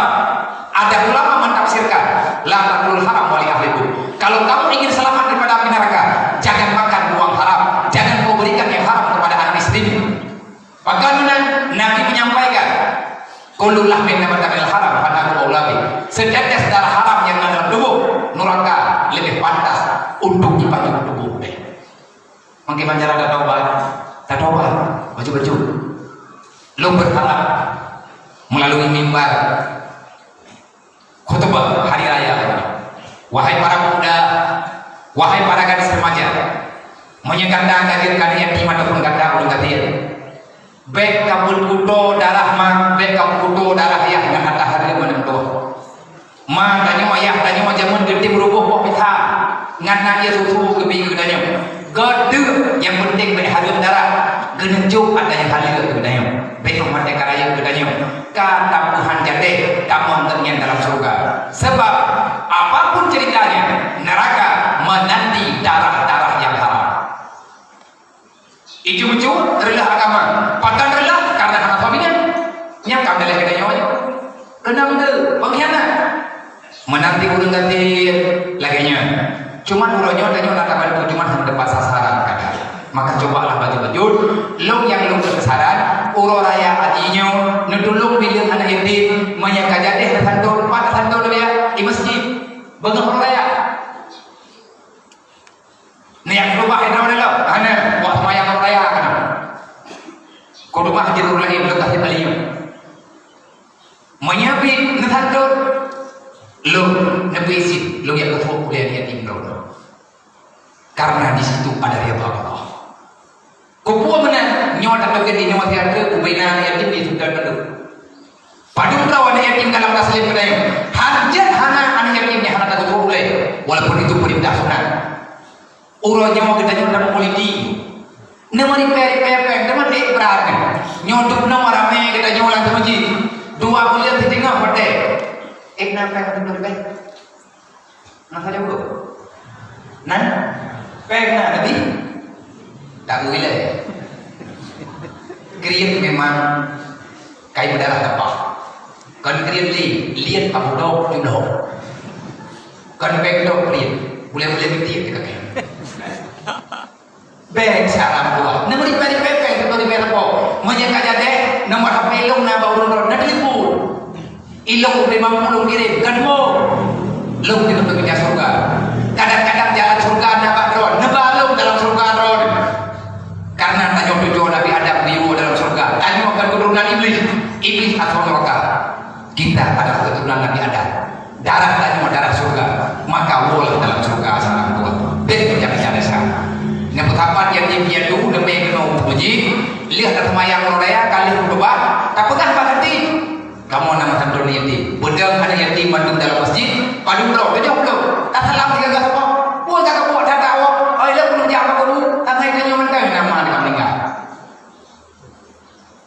Ada ulama mentafsirkan, "La ta'kulul haram wa li ahlikum." Kalau kamu ingin selamat daripada api neraka, jangan makan uang haram, jangan kau berikan yang haram kepada anak istrimu. Pakon meunan, Nabi menyampaikan, "Kullu lahmin nabata minal haram fannaru aula bih." Seutetes darah haram nyang na dalam tuboh, nuraka leubeh pantas untuk jipajoh tuboh. Mangke banjaran tatobat, tatobat, bacut-bacut. Lôn berharap melalui mimbar khutbah hari raya, wahai para pemuda, wahai para gadis remaja, meunyo gata ka jeuet keu yatim ataupun gata ureueng gasien, bèk kapeukuto darah mak, bèk kapeukuto darah yah ngon ata hareuem meunan tuboh. Ma tanyoe, ayah tanyoe jameun geutem ruboh boh pisang, ngon na ie susu geubri keu tanyoe. Gèt deuh, nyang peunteng bèk hareuem darah, geuneuk jok ata nyang haleue keu tanyoe. Bèk watèe ka rayeuk keu tanyoe, ka tapeuhan jadeh tamong geuh nyan dalam syeuruga. Sabab, apapun ceritanya, neraka menanti darah-darah yang haram. Ijum-jum reulah agama. Pakon reulah? Karena hana suami nyan. Nyang ka meuleleh geutanyoe nyoe. Keunong deuh, pengkhianat. Meunanti ureueng gasien lagèe nyan. Cuman uroe nyoe tanyoe na tabantu, cuman hana tepat sasaran kadang. Maka cobalah bacut-bacut. Lôn nyang lôn keu saran, uroe raya haji nyoe, neutulông bileueng aneuk yatim, meunyo ka jadeh tasantot, pat tasantot lé ya, di masjid. Beungoh uroe raya. Nyan keudua hidroe lom, hana, buat seumayang raya kana. Keudua jeuet ureueng laén, leubeh dari beliau. Meunyoe pih neusantot, lôn neubri cit, lôn jak keutrok ulèe yatim droe. Karena di situ ada ridha Allah. Keupeue meunan, nyoe tateubiet di nyoe siat teuk ubena aneuk yatim di Sudan Bandung. Padum droe aneuk yatim dalam taslim geutanyoe. Hanjeuet hana aneuk yatim nyang hana takeutrok ulèe, walaupun itu perintah sunat. Uroe nyoe geutanyoe dalam politik. Neumeuripèe-ripèe péng, teuma ék brat nyoe. Nyoe dum nyoe ramè geutanyoe lam teumeuji. Dua buleuen siteungoh watèe. Ék na péng teuma ripèe. Masa jauh. Nan? Péng na tadi? Tak boleh. Kriet memang kai berdarah tepak. Kon kriet li, liet kamu dok, judok. Kon péng dok kriet. Boleh-boleh kriet ke kaki. Bèk siaran dua. Neumeri pèng, pèng, pèng, neumeri pèng repo. Meunyoe ka jadi, nomor H P lôn na bak ureueng droe, na telepon. Ilôn ubé mampu lôn kirém, kan mo? Lôn di lôn teukeujah syurga. Kadang-kadang jalan syurga na bak droe, neuba lôn dalam syurga droe. Karena tanyoe cucu Nabi Adam geuyue dalam syurga. Tanyoe kan keturunan Iblis. Iblis asal neraka. Kita adalah keturunan Nabi Adam. Darah tanyoe darah syurga, maka woe dalam syurga sekarang dua. Bèk jangan-jangan sa. Nyang peusapat yatim piatu leumèe keunoe uji, lheueh taseumayang uroe raya ka lheueh khutubah, tapeugah bak hati, kamoe na meusantot yatim. Beudang aneuk yatim mandum dalam masjid, padum droe, tujoh ploh. Tasalam tiga belas boh. Peue ka kabuet that awak? Ai lôn peunuh jak bak kubu, tangai tanyoe mantong nama dekat meninggal.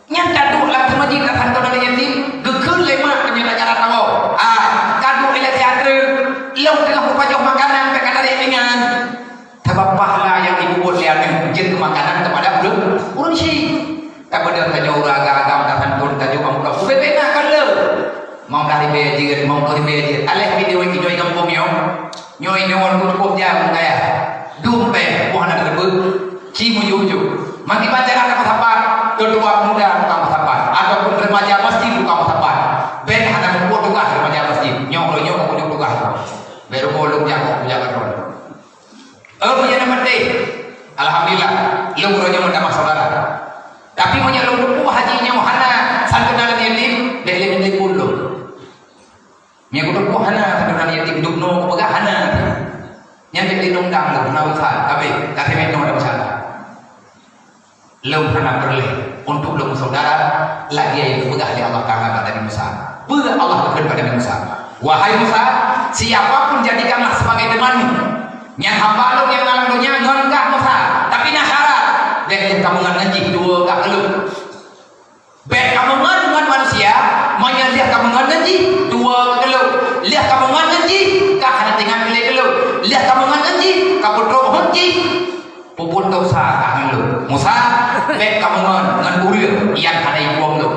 Nyan taduek lam teumeuji tasantot aneuk yatim, geukheun lé mak nyan lam jalan tawoe. Ah, taduek ilèe siat treuk, lôn teungoh kupajoh makanan, bèk ka tarék pingan. Sabab pahala nyang jipubuet lé aneuk jeuet keu makanan keupada ureueng, ureueng syik. Tapeudong tanyoe ureueng agam-agam tasantot, tanyoe bang udah. Ubé-bé na kon lé. Mau dah ribèe jeuet, mau dua ribèe jeuet. Aléh video inyoe gampông nyoe. Nyoe inong wan kutoh jam kaya. Dumpéh, wah na teubeuet. Ci muju-uju. Maki baca kata sapat, ketua pemuda tukang sapat, ataupun remaja masjid tukang sapat. Bèk hana mubuet tugaih remaja masjid. Nyoe, nyoe mubuet tugaih. Bèk rumoh lôn jak, jak keu droe. Eh, meunyoe na maté. Alhamdulillah, lôn uroe nyoe meutamah saudara. Tapi meunyoe lôn teupeu haji nyoe hana santunan yatim, bèk lé telepon lôn. Nyang kuteupeu hana, saudara yatim dum noe kupeugah hana. Nyan jadi undang-undang tu, hana urusan. Habis, ka teumé noe ada masalah. Lôn hana peureulèe untuk lôn saudara lagèe nyang geupeugah lé Allah Taala bak Nabi Musa. Peue Allah kheun bak Nabi Musa? Wahai Musa, siapa pun jadikanlah sebagai temanmu. Nyan hamba lôn nyang na lam donya ngon kah Musa, tapi na syarat. Bèk lheueh kameungon ngon jih dua kah keu lôn. Bèk kameungon ngon manusia, meunyoe lheueh kameungon ngon jih, dua keu lôn. Lheueh kameungon ngon jih, ka hana teuingat keu lé keu lôn. Lheueh kameungon ngon jih, ka peutrok hom jih. Peubuet desya ka ngon lôn. Musa, bèk kameungon ngon ureueng nyang hana ibuang lôn.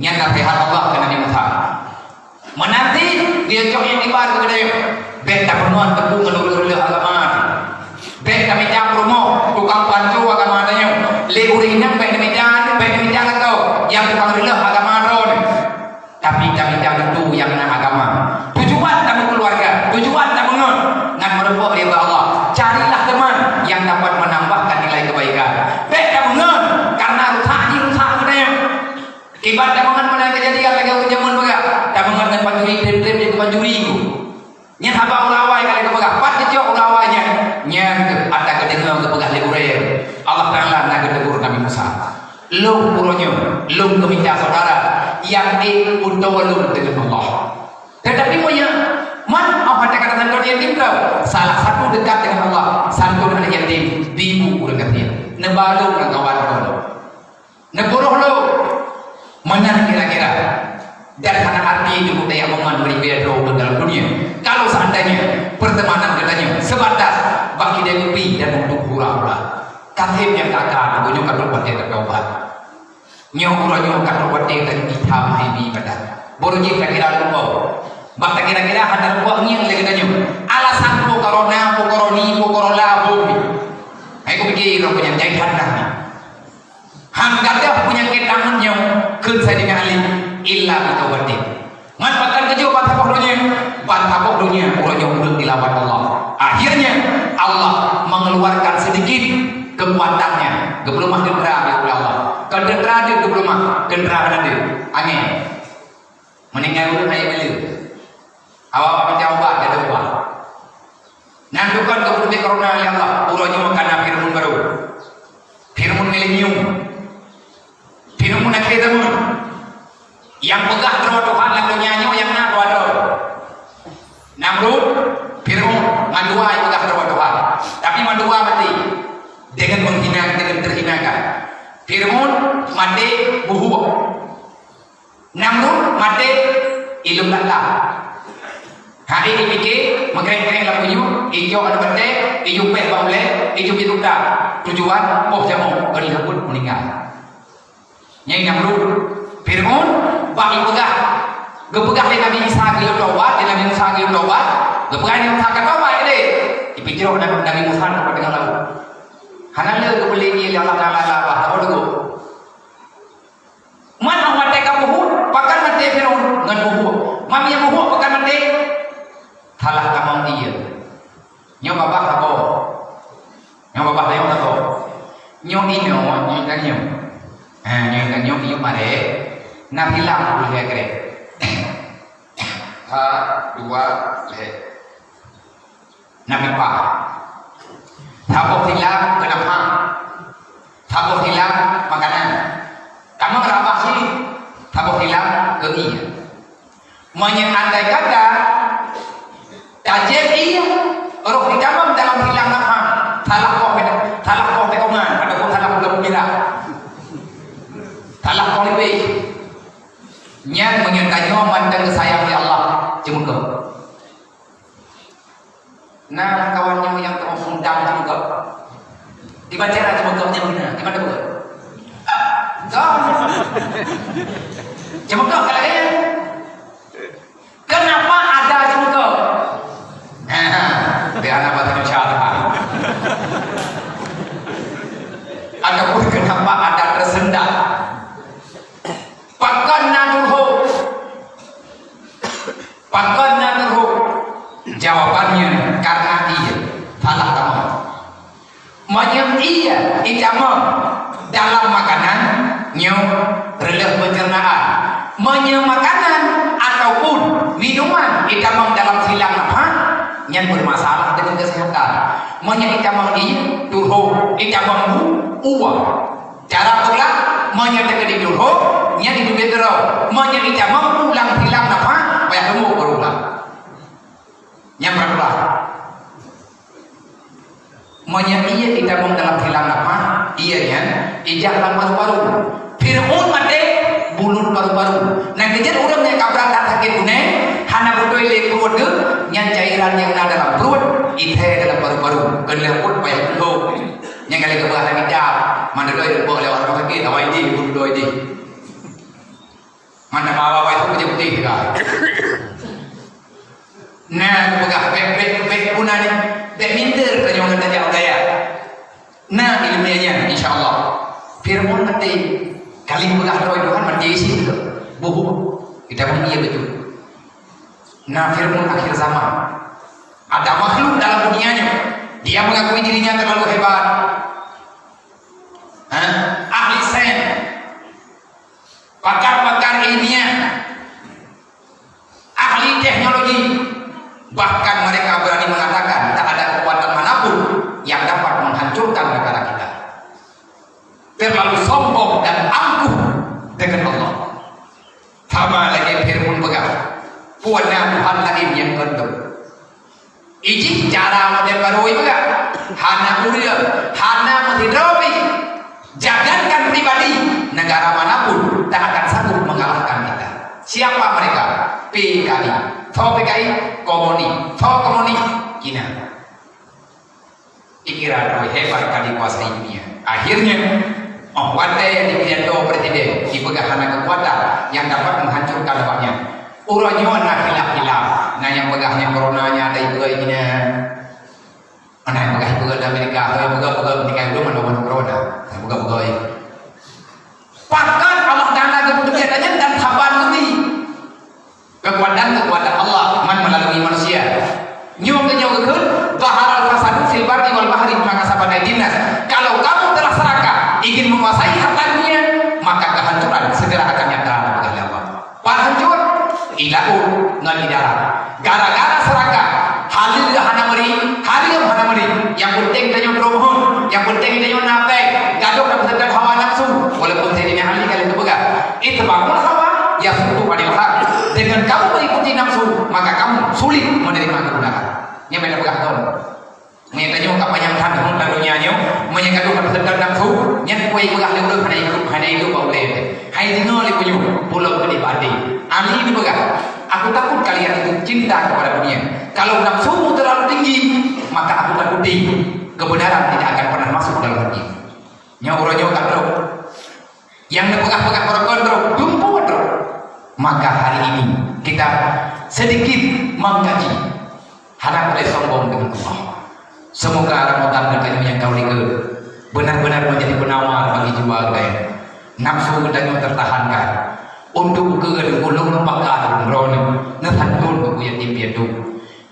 Nyan naseuhat Allah keu Nabi Musa. Meunan cit, geucok nyang iba keu geutanyoe. Bèk tameungon teupeu ngon ureueng-ureueng agama. Bèk tamita peurumoh tukang pancô agama tanyoe. Lé ureueng inong bèk tamita, bèk tamita lakoe nyang tukang reuloh agama droe. Tapi tamita dudoe nyang na agama. Tujuan tameukeuluwarga, tujuan tameungon ngon meureumpok ridha Allah. Carilah teman yang dapat menambahkan nilai kebaikan. Bèk tameungon karena rusak jih rusak geutanyoe. Kiban tameungon meunan keujadian lagèe ureueng jameun peugah, tameungon ngon pancuri, trép-trép jeuet keu pancuri. Nyan haba ureueng awai ka lheueh geupeugah, pat geucok ureueng awai nyan? Nyan keuh ata geudeungoe geupeugah lé gurèe, Allah Taala na geutegur Nabi Musa. Lôn uroe nyoe, lôn geumita saudara nyang ék peutoe lôn deungon Allah. Tetapi meunyoe man, oh, hana kata santot yatim tau, salah satu dekat dengan Allah, santot aneuk yatim, di ibu ureueng gasien. Neuba lôn ngon kawan droe. Neupuroh lôn. Meunan kira-kira. Dan hana arti jeuet tajak meungon meuribèe droe ureueng dalam dunia. Kalau seandainya pertemanan geutanyoe sebatas bak kidai kupi dan untuk hura-hura, ka sép nyang ka-ka, nyoe ka trok watèe tataubat. Nyoe uroe nyoe ka trok watèe tajak itam hai ibadat. Baru jih takira lupa. Bak takira-kira hana lupa ngieng lé geutanyoe. Alasan po corona, po corona, po corona, po ni. Hai kupike droe nyan jai hana. Han gadôh peunyakét tangan nyoe kheun Saidina Ali, illa bitaubatin. Ngon pakon keujeuet ban saboh donya, ban saboh donya uroe nyoe ureueng dilawan Allah. Akhirnya Allah mengeluarkan sedikit kekuatannya, geupeuleumah teuntara oleh Allah. Kon teuntara jeuet geupeuleumah, teuntara hana deuh, angén. Meuninggai ureuëng hai bela. Awak-awak mita ubat, gata ubah. Nan tukon geupeuduek corona lé Allah, uroe nyoe ka na Fir'aun barô. Fir'aun milenium. Fir'aun akhé zaman. Nyang peugah droe Tuhan lam donya nyoe nyang na dua droe. Namrud, Fir'aun, mandua nyang peugah droe Tuhan. Tapi mandua maté. Dengan menghina, dengan terhinakan. Fir'aun maté buhuk. Namrud maté ilong lala. Hari dipike, meukreng-kreng lam uyu, ijok lam batée, ijok péh bak ulée, ijok piet uta. Tujuan, poh jamok, beri habut meuninggai. Nyang Namrud, Fir'aun, bak ipeugah, geupeugah lé Nabi Isa geuyue tobat, lé Nabi Musa geuyue tobat, geupeugah lé Nabi Musa ka tobat deh. Ipijroh Nabi Musa teungoh laôt. Hana lé geupeulé lé Allah Taala bah, apa deungoe? Man hana maté ka buhuk, pakon maté Fir'aun ngon buhuk. Man nyang buhuk pakon maté? Salah tamong ie. Nyoe babah saboh. Nyoe babah saboh. Nyoe inoe, nyoe inong nyoe. Ha, nyoe inong nyoe, nyoe mareh. Na hilang puluh lhèe krek. Ha, dua lhèe. Nabi Nuh. Saboh hilang keunapahan. Saboh hilang makanan. Kamoe rabah cit. Saboh hilang keu ie. Meunyoe andai kata tajép ie, roh itamong dalam hilang nafah, salah poh, salah poh tikongan ataupun salah buleuen peumira. Salah poh leubeh. Nyan meunyoe tanyoe mantong geusayang lé Allah, ceumeukoh. Na lam kawan nyoe nyang teungoh mudang ceumeukoh. Di mana cara ceumeukoh nyan beuna? Di mana buat? Koh. Ceumeukoh ka lagèe nyan. Kenapa ada ceumeukoh? Nah, di anak bahasa Indonesia. Ataupun kenapa ada tersendak? Pakon na teuhok? Pakon na teuhok? Jawabannya, karena ie. Salah tamong. Meunyoe ie itamong dalam makanan, nyoe reuloh pencernaan. Meunyoe makanan ataupun minuman itamong dalam silang nafah, nyan bermasalah dengan kesehatan. Meunyoe itamong ie, teuhok, itamong bu, uwa. Cara pulang, meunyoe teukeudi teuhok, nyan di dudoe keudroe. Meunyoe itamong ulang silang nafah, payah leumo beureulang. Nyang peureulah. Meunyoe ie itamong dalam silang nafah, ie nyan ijak lam paru-paru. Fir'aun maté buleuen paru-paru. Nyang keujeuet ureuëng nyang ka brat that sakét guneng, hana beutôi lé pruet geuh, nyan cairan nyang na dalam pruet, ithèe dalam paru-paru. Keuneuk pruet payah teuhok. Nyang ka lheueh geupeugah lam kitab, mandum lôn iboh lé ureuëng sakét, awai jih, bunoe jih. Mantong awai-awai tu putih-putih ka. Nah, geupeugah bèk, bèk, bèk guna ni. Bèk minder tanyoe ngon tajak u dayah. Nah, ileumèe nyan, insya Allah. Fir'aun maté. Kali peugah droe Tuhan maté isi tu. Bubu. Kita pun iya betul. Nah, Fir'aun akhir zaman. Ada makhluk dalam dunia ni. Dia mengakui dirinya terlalu hebat. Hah? Ahli sains. Pakar-pakar ilmiah, ahli teknologi, bahkan mereka berani mengatakan tak ada kekuatan manapun yang dapat menghancurkan negara kita. Terlalu sombong dan angkuh dengan Allah. Sama lagèe Fir'aun peugah, "Peue na Tuhan laén nyang ngon lôn?" Ijih cara model barô ipeugah, hana ureueng, hana meusidroe pih. Jangankan pribadi, negara manapun tak akan sanggup mengalahkan kita. Siapa mereka? P K I. Soe P K I? Komunis. Soe komunis? Cina. Dikira droe hebat ka dikuasai dunia. Akhirnya, oh, watèe di pidato presiden, dipeugah hana kekuatan yang dapat menghancurkan awaknya. Uroe nyoe na khilaf-khilaf, na nyang peugah nyang corona nyan ada ipeugah inan. Mana nyang peugah ipeugah di Amerika, ada peugah-peugah di Kairo mana mana corona. Ada peugah-peugah. Pakon Allah Taala geupeuduek nyan dan saban geubi. Kekuatan-kekuatan Allah man melalui manusia. Nyoe keuh nyoe keuh, "Zaharal fasadu fil barri wal bahri bima kasabat aydin nas." Kalau kamu telah serakah ingin menguasai harta dunia, maka kehancuran segera akan nyata, kata Allah. Pan hancur? Gara-gara serakah, haleue hana meuri, hareuem hana meuri. Nyang penting tanyoe troh mohon, nyang penting tanyoe na péng, gadôh dan peuseutan hawa nafsu. Walaupun Saidina Ali ka lheueh geupeugah, "Itba'ul hawa yasuddu 'anil haq." Dengan kamu mengikuti nafsu, maka kamu sulit menerima kebenaran. Nyan bèk tapeugah kon. Meunyo tanyoe ka panyang that rhueng lam donya nyoe, meunyo ka deuh ka teuseutôt nafsu, nyan peue jipeugah lé ureueng hana idup, hana idup bak ulèe. Hai deungoe lé bunoe, pulo keudéh bak até. Ali neupeugah, "Aku takut kalian itu cinta kepada dunia. Kalau nafsumu terlalu tinggi, maka aku takuti kebenaran tidak akan pernah masuk dalam hati." Nyoe uroe nyoe ka trok. Nyang neupeugah-peugah barokon droe, dumpeue droe. Maka hari ini kita sedikit mengkaji. Hana boleh sombong dengan Allah. Semoga Ramadan geutanyoe nyang ka u likot benar-benar menjadi penawar bagi jiwa geutanyoe. Nafsu geutanyoe tertahankan. Untuk keu ulôn baka droeneuh, neusantun keu yatim piatu.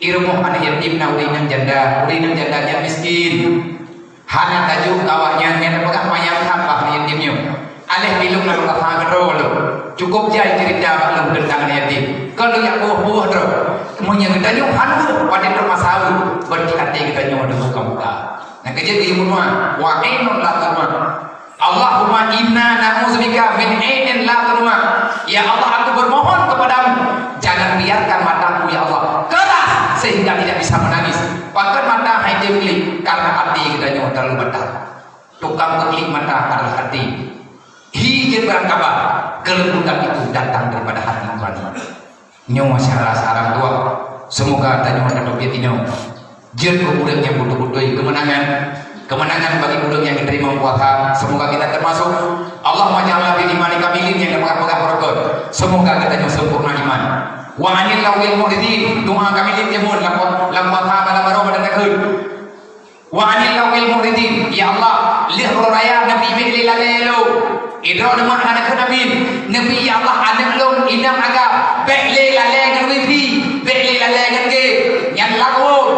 I rumoh aneuk yatim na ureueng inong janda, ureueng inong janda nyan miskin. Hana tajok keu awaknyan, nyan peugah manyang that bak yatim nyoe. Aléh ilôn na masa keudroe lôn. Cukup jai ceurita bak lôn teuntang aneuk yatim. Kon lôn jak buet-buet droe. Meunyoe geutanyoe han buet, padub droe masa uroe, berarti até geutanyoe teubuka-buka. Nah, keujeuet keu imeum, wa ainun la tadma'. Allahumma inna na'udzubika min ainin la tadma'. Ya Allah, aku bermohon kepadamu, jangan biarkan mataku, ya Allah, keras sehingga tidak bisa menangis. Pakon mata hai teubiet, karena até geutanyoe terlalu batat. Tukang peuklik mata adalah até. Hi jeuet barangkaban, keulembutan itu datang daripada hati nurani. Nyoe syedara-syedara dua, semoga tanyoe ka teubiet inoe jeuet keu ureueng nyang beutôi-beutôi keumeunangan. Keumeunangan bagi ureueng nyang geuteurimong puasa, semoga kita termasuk. Allahumma ja'alna fil imani kamilin nyang geupeugah-peugah barokon. Semoga geutanyoe sempurna iman. Wa anil lahwil mu'ridin, doa kamilin timun lam, lam puasa malam baroe dan takheun. Wa anil lahwil mu'ridin, ya Allah, lheueh uroe raya neubi bèk lé lalè lôn. Idroe neumat hana kheun amin. Neubi ya Allah aneuk lôn inong agam, bèk lé lalè ngon wifi, bèk lé lalè ngon game. Nyan lakoe.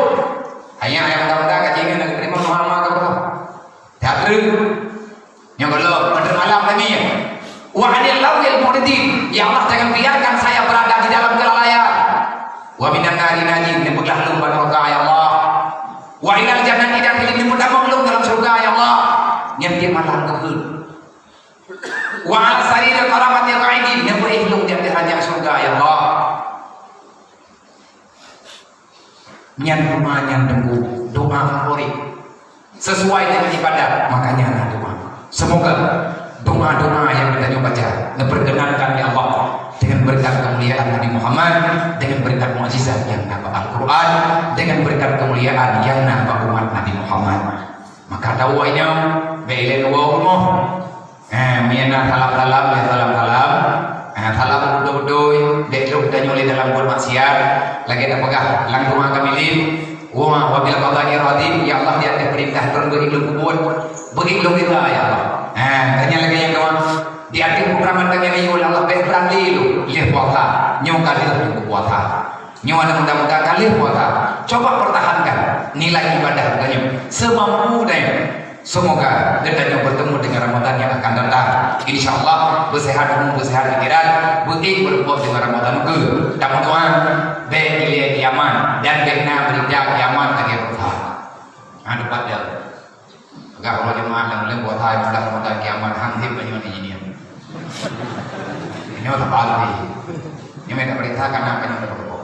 Hanya ayam muda-muda ka jingieng neuterima Muhammad ka Allah. That true. Nyoe gohlom, meuteumé malam lagi. Wa anil lahwil mu'ridin. Ya Allah, jangan biarkan saya berada di dalam kelalaian. Wa minan nari najin, neupeugah lôn bak neuraka, ya Allah. Wa ilal jannati dakhilin, neupeutamong lôn dalam syurga, ya Allah. Nyan tiep malam geukheun. Wa ala sariri karamati qa'idin, neupeuéh lôn di ateueh ranjang syurga, ya Allah. Nyan doa nyang teungku, doa favorit. Sesuai dengan ibadat, makanya na doa. Semoga doa-doa yang kita baca diperkenankan oleh Allah dengan berkat kemuliaan Nabi Muhammad, dengan berkat mukjizat yang nampak Al-Quran, dengan berkat kemuliaan yang nampak umat Nabi Muhammad. Maka tahu ini, bèk ilèe dua rumoh. Eh, meunyo na salam-salam, ya salam-salam. Eh, salam beutôi-beutôi, bèk lheueh tanyoe lé dalam buet maksiat. Lagèe tapeugah lam doa kamilin, wa, wa bil qada'i radin, ya Allah, di ateueh peurintah Droen beuiklong kubuet, beuiklong ridha, ya Allah. Eh, tanyoe lagèe nyang doa, di ateueh peukaman tanyoe nyoe, ya Allah, bèk brat lé lôn, lheueh puasa, nyoe ka lheueh lôn puasa. Nyoe aneuk muda-muda ka lheueh puasa, coba pertahankan nilai ibadah geutanyoe semampu geutanyoe. Semoga geutanyoe bertemu dengan Ramadan yang akan datang. Insya Allah, beuseuhat umu, beuseuhat pikiran, beuék beureumpok dengan Ramadan ukeue. Tameudoa, bèk ilèe kiamat dan bèk na beurita kiamat lagèe Tuhan. Ha, dapat dia. Peugah uroe Jumat lam buleuen puasa, mudah-mudahan kiamat han tiep meunyoe di dunia. Nyoe saban lé. Nyoe meunan peurintah kana meunyoe teupeureumpok.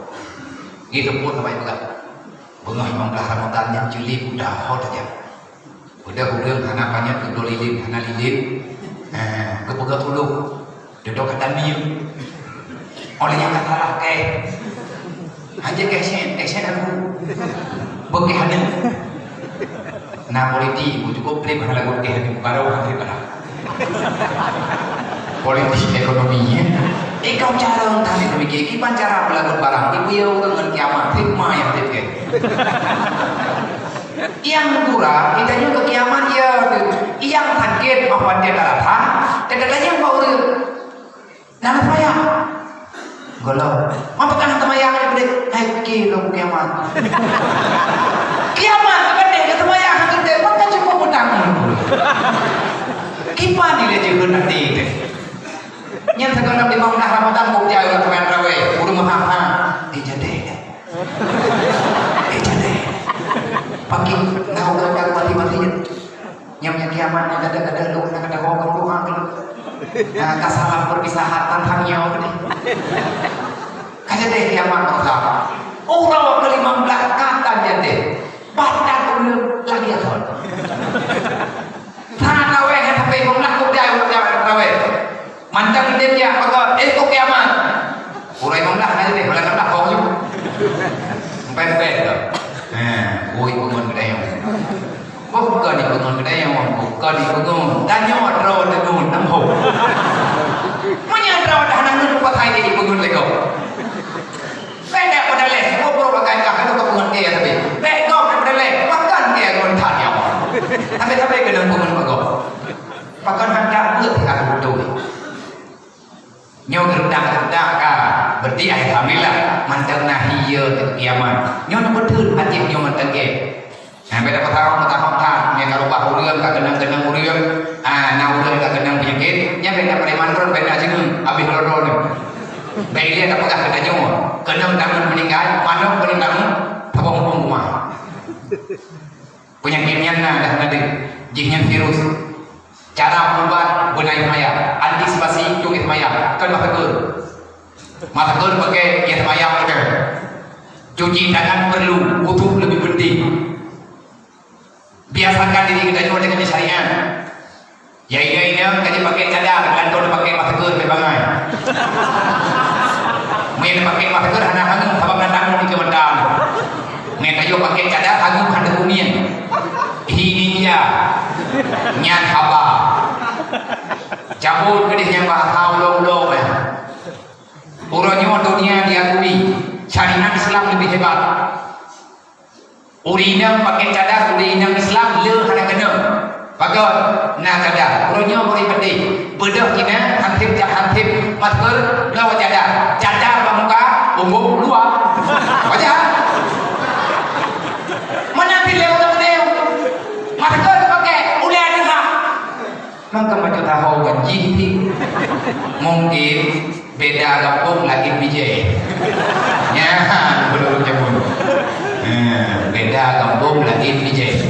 Nyoe teupeu saban peugah. Beungoh limong blah Ramadan nyan culi buta ho tajak. Udah ureueng hana panyöt, udah lilin hana lilin. Eh, geupeugah ulôh. Dudoe ka tamieng. Oleh nyang ka salah kèe. Hanjeuet kèe sén, kèe sén aku. Beuke hana. Na politik, bu cukup trép hana lagot kèe hana. Baru hana trép hana. Politik ekonomi, ya. Eh, kau cara tadi pemikir, kiban cara melakukan barang, ibu ya orang ngon kiamat, trép ma yang trép kèe. Nyang gura, kita nyoe keu kiamat, ya. Nyang sakét, mah pancet darah, ha? Teuka tanyong bak ureueng. Nah, na seumayang. Gohlom. Mapa kana seumayang ni, Bro? Hai, kilo kiamat. Kiamat, ka pandai ka seumayang, ka geude, maka cukup utang. Kiban ni dia jeuet nanti tu. Nyan sekarang di mana Ramadan, mau dia orang main raweh, ureueng meuhah-hah. Eh, Pakai, na ureueng baru mati-mati nyan. Nyang, nyang kiamat nyan kadang-kadang lôn na kadang ho kampung ha. Nah, ka salam perpisahan tantang nyoe tadi. Ka jadi kiamat pertama. Uroe ke lima belas ka tan jadi. Bahkan ureueng lagi akhon. Taraweh sampai lima belas kok jai, kok jai taraweh. Mantong idéh dia, maka, eh, kok kiamat. Uroe lima belas hari deh, bulan enam belas kok tu. Empat belas tu. Ha, oi, pengun geutanyoe. Bukan di pengun geutanyoe, bukan di pengun. Tanyoe droe tenun, nang ho. Meunyoe droe dah nang ngon pasai di pengun lego. Bèk dak pada lé, sibuk-sibuk pakai kah, keuneuk keu peungeut kèe sabe. Bèk gob dak pada lé, pakon kèe ngon that nyoe. Sabe-sabe keunong peungeut bak gob. Pakon han dak beuet ka beutôi. Nyoe geuredak-geuredak ka, berarti alhamdulillah, mantong na hi yö teuk kiamat. Nyoe na beutôi hati nyoe mantong kèe. Nah, bèk tapeutamong-tamong that, nyang ka rubah ureueng, ka keunong-keunong ureueng, ah, na ureueng ka keunong peunyakét, nyan bèk tapreman droe, bèk tajeungeue, habéh lodon nyoe. Bèk ilèe tapeugah keu tanyoe, keunong tangan meuninggai, manok keunong tangan, tabong-bong rumah. Peunyakét nyan na dah na deuh, jih nyan virus. Cara peuubat beunai maya, antisipasi cok ié maya, kon masker. Masker pakai ié maya pakai. Cuci tangan perlu, wudhu lebih penting. Biasakan diri geutanyoe dengan syariat. Ya, ya, ya, ka jipakai cadar, lanto pakai masker, bèk bangai. Meunyo pakai masker, hana hangeum, sabab na tangan di keumeudang. Meunyo pakai cadar, hangeum, hana kumieng. Hini dia. Nyan haba. Cabut keudeh nyang bahasa ulông-ulông, eh. Uroe nyoe dunia diakui, syariat Islam lebih hebat. Ureueng inong pakai cadar, ureueng inong Islam le hana keunong. Pakon? Na cadar. Uroe nyoe ureueng patéh. Beudôh kina, hansip jak hansip, masker, bloe cadar. Cadar bak muka, bumbong luwa. Wajah. Mana pilih ureueng keunong? Masker pakai, ulèe aneuk. Maka macam tahu kan jih ni. Mungkin beda gampông lain bijèh. Ya, belum nyebut. Eh, beda gampông lain bijèh.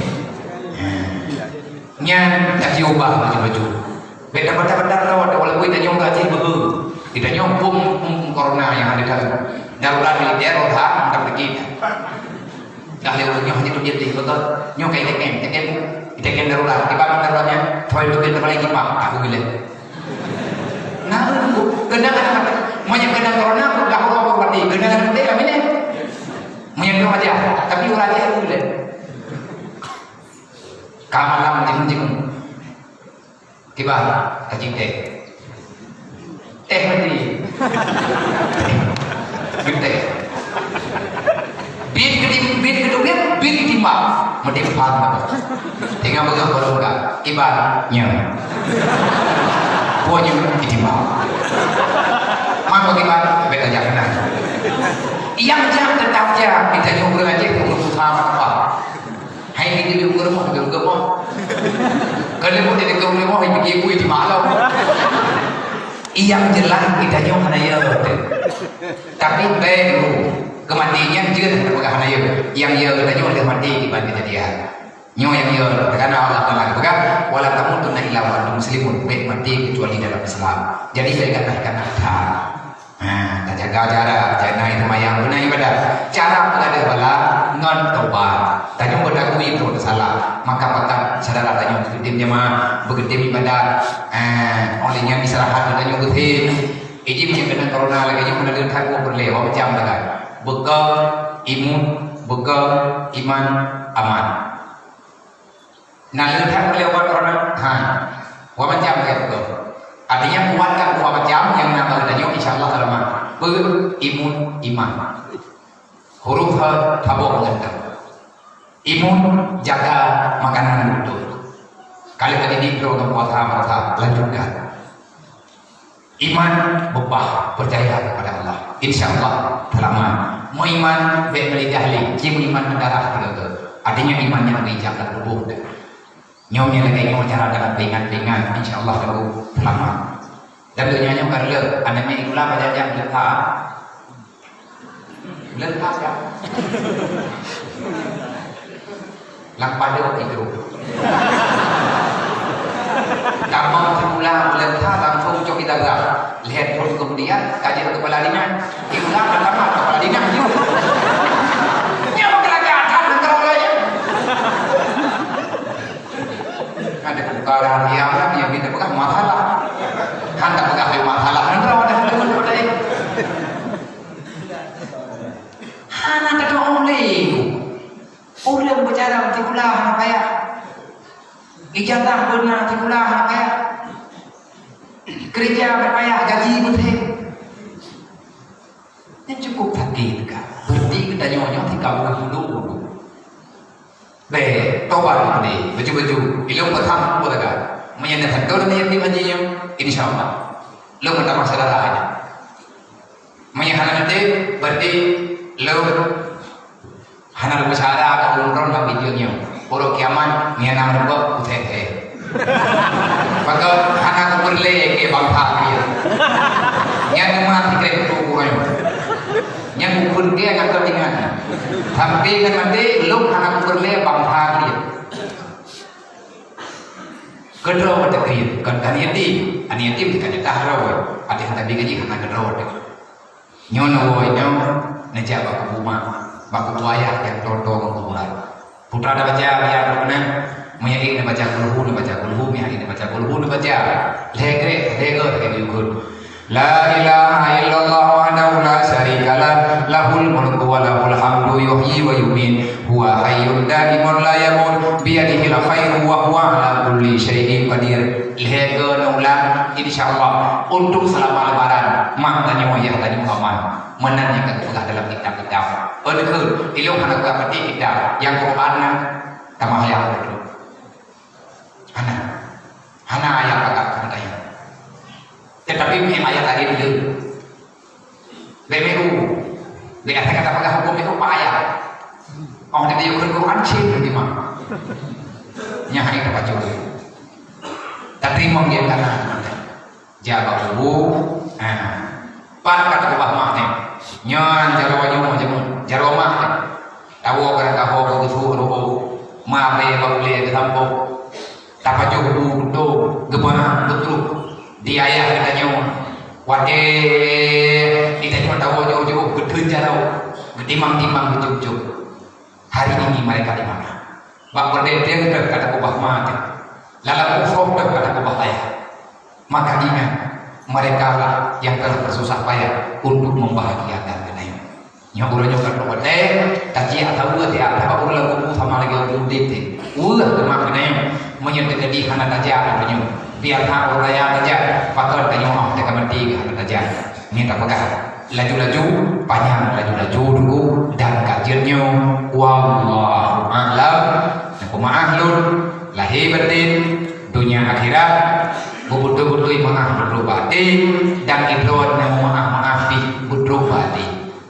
Eh. Nyan tak diubah baju-baju. Beda benda-benda rawat walaupun kita nyong gaji beu. Kita nyong pun, pun corona yang ada dalam darurat militer, roh tak pergi. Dah lewat nyoh hanya tu dia beli betul. Nyoh kayak item, item, item darurat. Di mana daruratnya? Toy tu kita paling jimpak. Aku gila. Nah, kena kena mata. Manya kena corona, dah orang berarti kena kena mati kami ni. Manya dua aja, tapi orang aja aku gila. Kamalam jeng-jeng. Kiban, kacing teh. Teh mati. Bit teh. Bit kedim, bit keduit, bit ketimbang. Mati paham apa? Tengah pegang baru enggak. Kiban, nyang. Punya ketimbang. Maka kiban, beta jangan. Yang jangan tetap jangan. Kita jumpa aja, pengusaha apa? Hai, di, di, di rumah, di rumah. Kalau mau jadi ke rumah, di, di, di malam. Yang jelas kita nyoe hana ya. Tapi baik dulu. Kematian jeuet peugah hana ya. Yang ya kita nyoe dah mati di balik kejadian. Nyoe yang ya, karena Allah Taala peugah, "Wala tamutunna illa wa antum muslimun." Baik mati kecuali dalam Islam. Jadi saya katakan ada. Ha, tajaga jarak, janai seumayang, beuna ibadat. Cara peugah bala ngon tobat. Tanyoe beutakui beutôi salah. Maka pakat syedara tanyoe beugeudem jamaah, beugeudem ibadat. Eh, oleh nyan istirahat tanyoe beuthim. Ijim nyang keunan corona lagèe nyoe keunan leuhat woe peureulèe, wak macam lagèe. Beukong, imun, beukong, iman, aman. Na leuhat lé ubat corona? Ha. Wa macam lagèe tu. Artinya, kuatkan dua macam nyang na bak geutanyoe, insya Allah, selamat. Pe, imun, iman. Huruf ha, tabok ngon ta. Imun, jaga makanan beutôi. Kalau tadi di droe puasa, puasa, lanjutkan. Iman beubah, percaya kepada Allah. Insya Allah, selamat. Meuiman, bèk meulidah lé, ci meuiman meudarah keudroe. Artinya, iman nyang beuijab lam tuboh teuh. Nyoe nyang lagèe nyoe cara dalam peuingat-peuingat, insya Allah, teungku selamat. Dan donya nyoe ka reuloh, aneuk miet sikula bak jak-jak buleuen ha. Buleuen ha, ya. Lam padub itu. Tamong sikula buleuen that langsung cok ijazah. Lhèe thôn kemudian ka jeuet kepala dinas. Sikula ka tamat kepala dinas jeuet. Nyan meukeulaga that nanggroe laén. Ada buka rahasia lah, dia minta pegang masalah. Hana pegang masalah nanggroe dah ada. Hana kata oleh. Ureueng beujalan sikula hana payah. Ijazah beuna sikula hana payah. Keureuja hana payah, gaji beutôi. Nyan cukup sakét ka. Berarti geutanyoe nyoe tinggai bulu-bulu. Bèk, tobat keudéh, baju-baju. Ilôn peutham peue taga. Meunyoe na santôn niat di majelis nyoe, insya Allah. Lôn meutamah syedara nyan. Meunyoe hana neutem, berarti lôn hana lôn syedara ka ulôn droe lam video nyoe. Uroe kiamat, nyan na meureumpok, useuh-seuh. Maka hana kupeureulèe keu bansa kalian. Nyan teuma sikrek kutu kurang. Nyan kupeureulèe ngon keutingan. Sampai ngon maté, lôn hana kupeureulèe bansa kalian. Keudroe watèe kriet, kon ka yatim. Aneuk yatim ka jatah droe. Até hana bi gaji hana keudroe watèe. Nyoe neuwoe nyoe neujak bak kubu mak, bak kubu ayah nyang toe-toe ngon kubu mak. Putra neubaca ayat Al-Quran, meunyoe neubaca kulhu, neubaca kulhu, meunyoe neubaca kulhu, neubaca. Lhèe grek, lhèe grek, lhèe grek. La ilaha illallah wahdahu la syarika lah, lahul mulku wa lahul hamdu yuhyi wa yumiit, huwa hayyun daimun la yamut, biyadihil khairu wa huwa ala kulli syai'in qadir. Lhèe grek neuulang, insya Allah, untuk selama lebaran, mak tanyoe ayah tanyoe aman. Meunan nyang ka geupeugah dalam kitab-kitab. Ôn kheun, ilôn hana kupeugah kitab, nyang Quran nyan tamah ayat beutôi. Hana. Hana ayat agak keumadai. Tetapi meunyoe ayat tadi dia. Bèk meu'u. Bèk asai ka tapeugah hukôm meu'u ayat. Oh, jadi ikut Quran cit lagi mah. Nyan hai tabaca. Tateurimong dia tanah. Jak bak kubu, ha. Pat ka takeubah mak nyan. Nyan jaroe nyoe jameun, jaroe mak nyan. Tawoe ka taho keu geusu roh, ma bak ulèe geusampôh. Tapajoh bu beutôi, geupeunah beutôi. Di ayah geutanyoe. Watèe geutanyoe tawoe jôh-jôh, geuteun jaroe, geutimang-timang, geucôb-côb. Hari ini mereka di mana? Bak peureudèe teuh ka takeubah ma teuh. Lam lampôh soh teuh ka takeubah ayah. Maka ingat, mereka lah yang telah bersusah payah untuk membahagiakan geutanyoe. Nyoe uroe nyoe ka trôk watèe, tajak saweue tiep, sabab ureueng lam kubu sama lagèe ureueng udép teuh. Weueh teuma geutanyoe, meunyoe teukeudi hana tajak uroe nyoe. Biar na uroe raya tajak, pakon tanyoe oh teuka maté hana tajak. Nyoe tapeugah. Laju-laju, panyang laju-laju teungku, dan ka jeuet nyoe, wallahu a'lam. Neupeumaáh lôn, lahé batén, donya akhirat, beubeutôi-beutôi meuáh beudroe bak até, dan idroe nyang meuáh-meuáh pih beudroe bak até.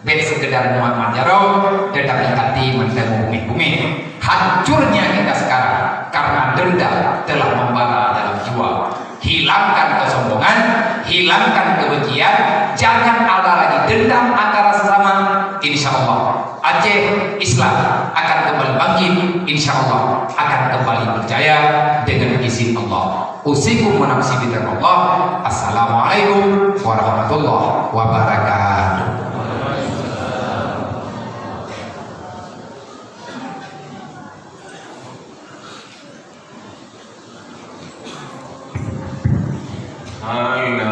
Bèk seukeudar mumat-mumat jaroe, teutapi até mantong meuhumeh-humeh. Hancurnya kita sekarang karena dendam telah membara dalam jiwa. Hilangkan kesombongan, hilangkan kebencian, jangan ada lagi dendam antara sesama. Insya Allah, Aceh Islam akan kembali bangkit. Insya Allah, akan kembali berjaya dengan izin Allah. Usikum wa nafsi bitaqwallah. Assalamualaikum warahmatullahi wabarakatuh. Aina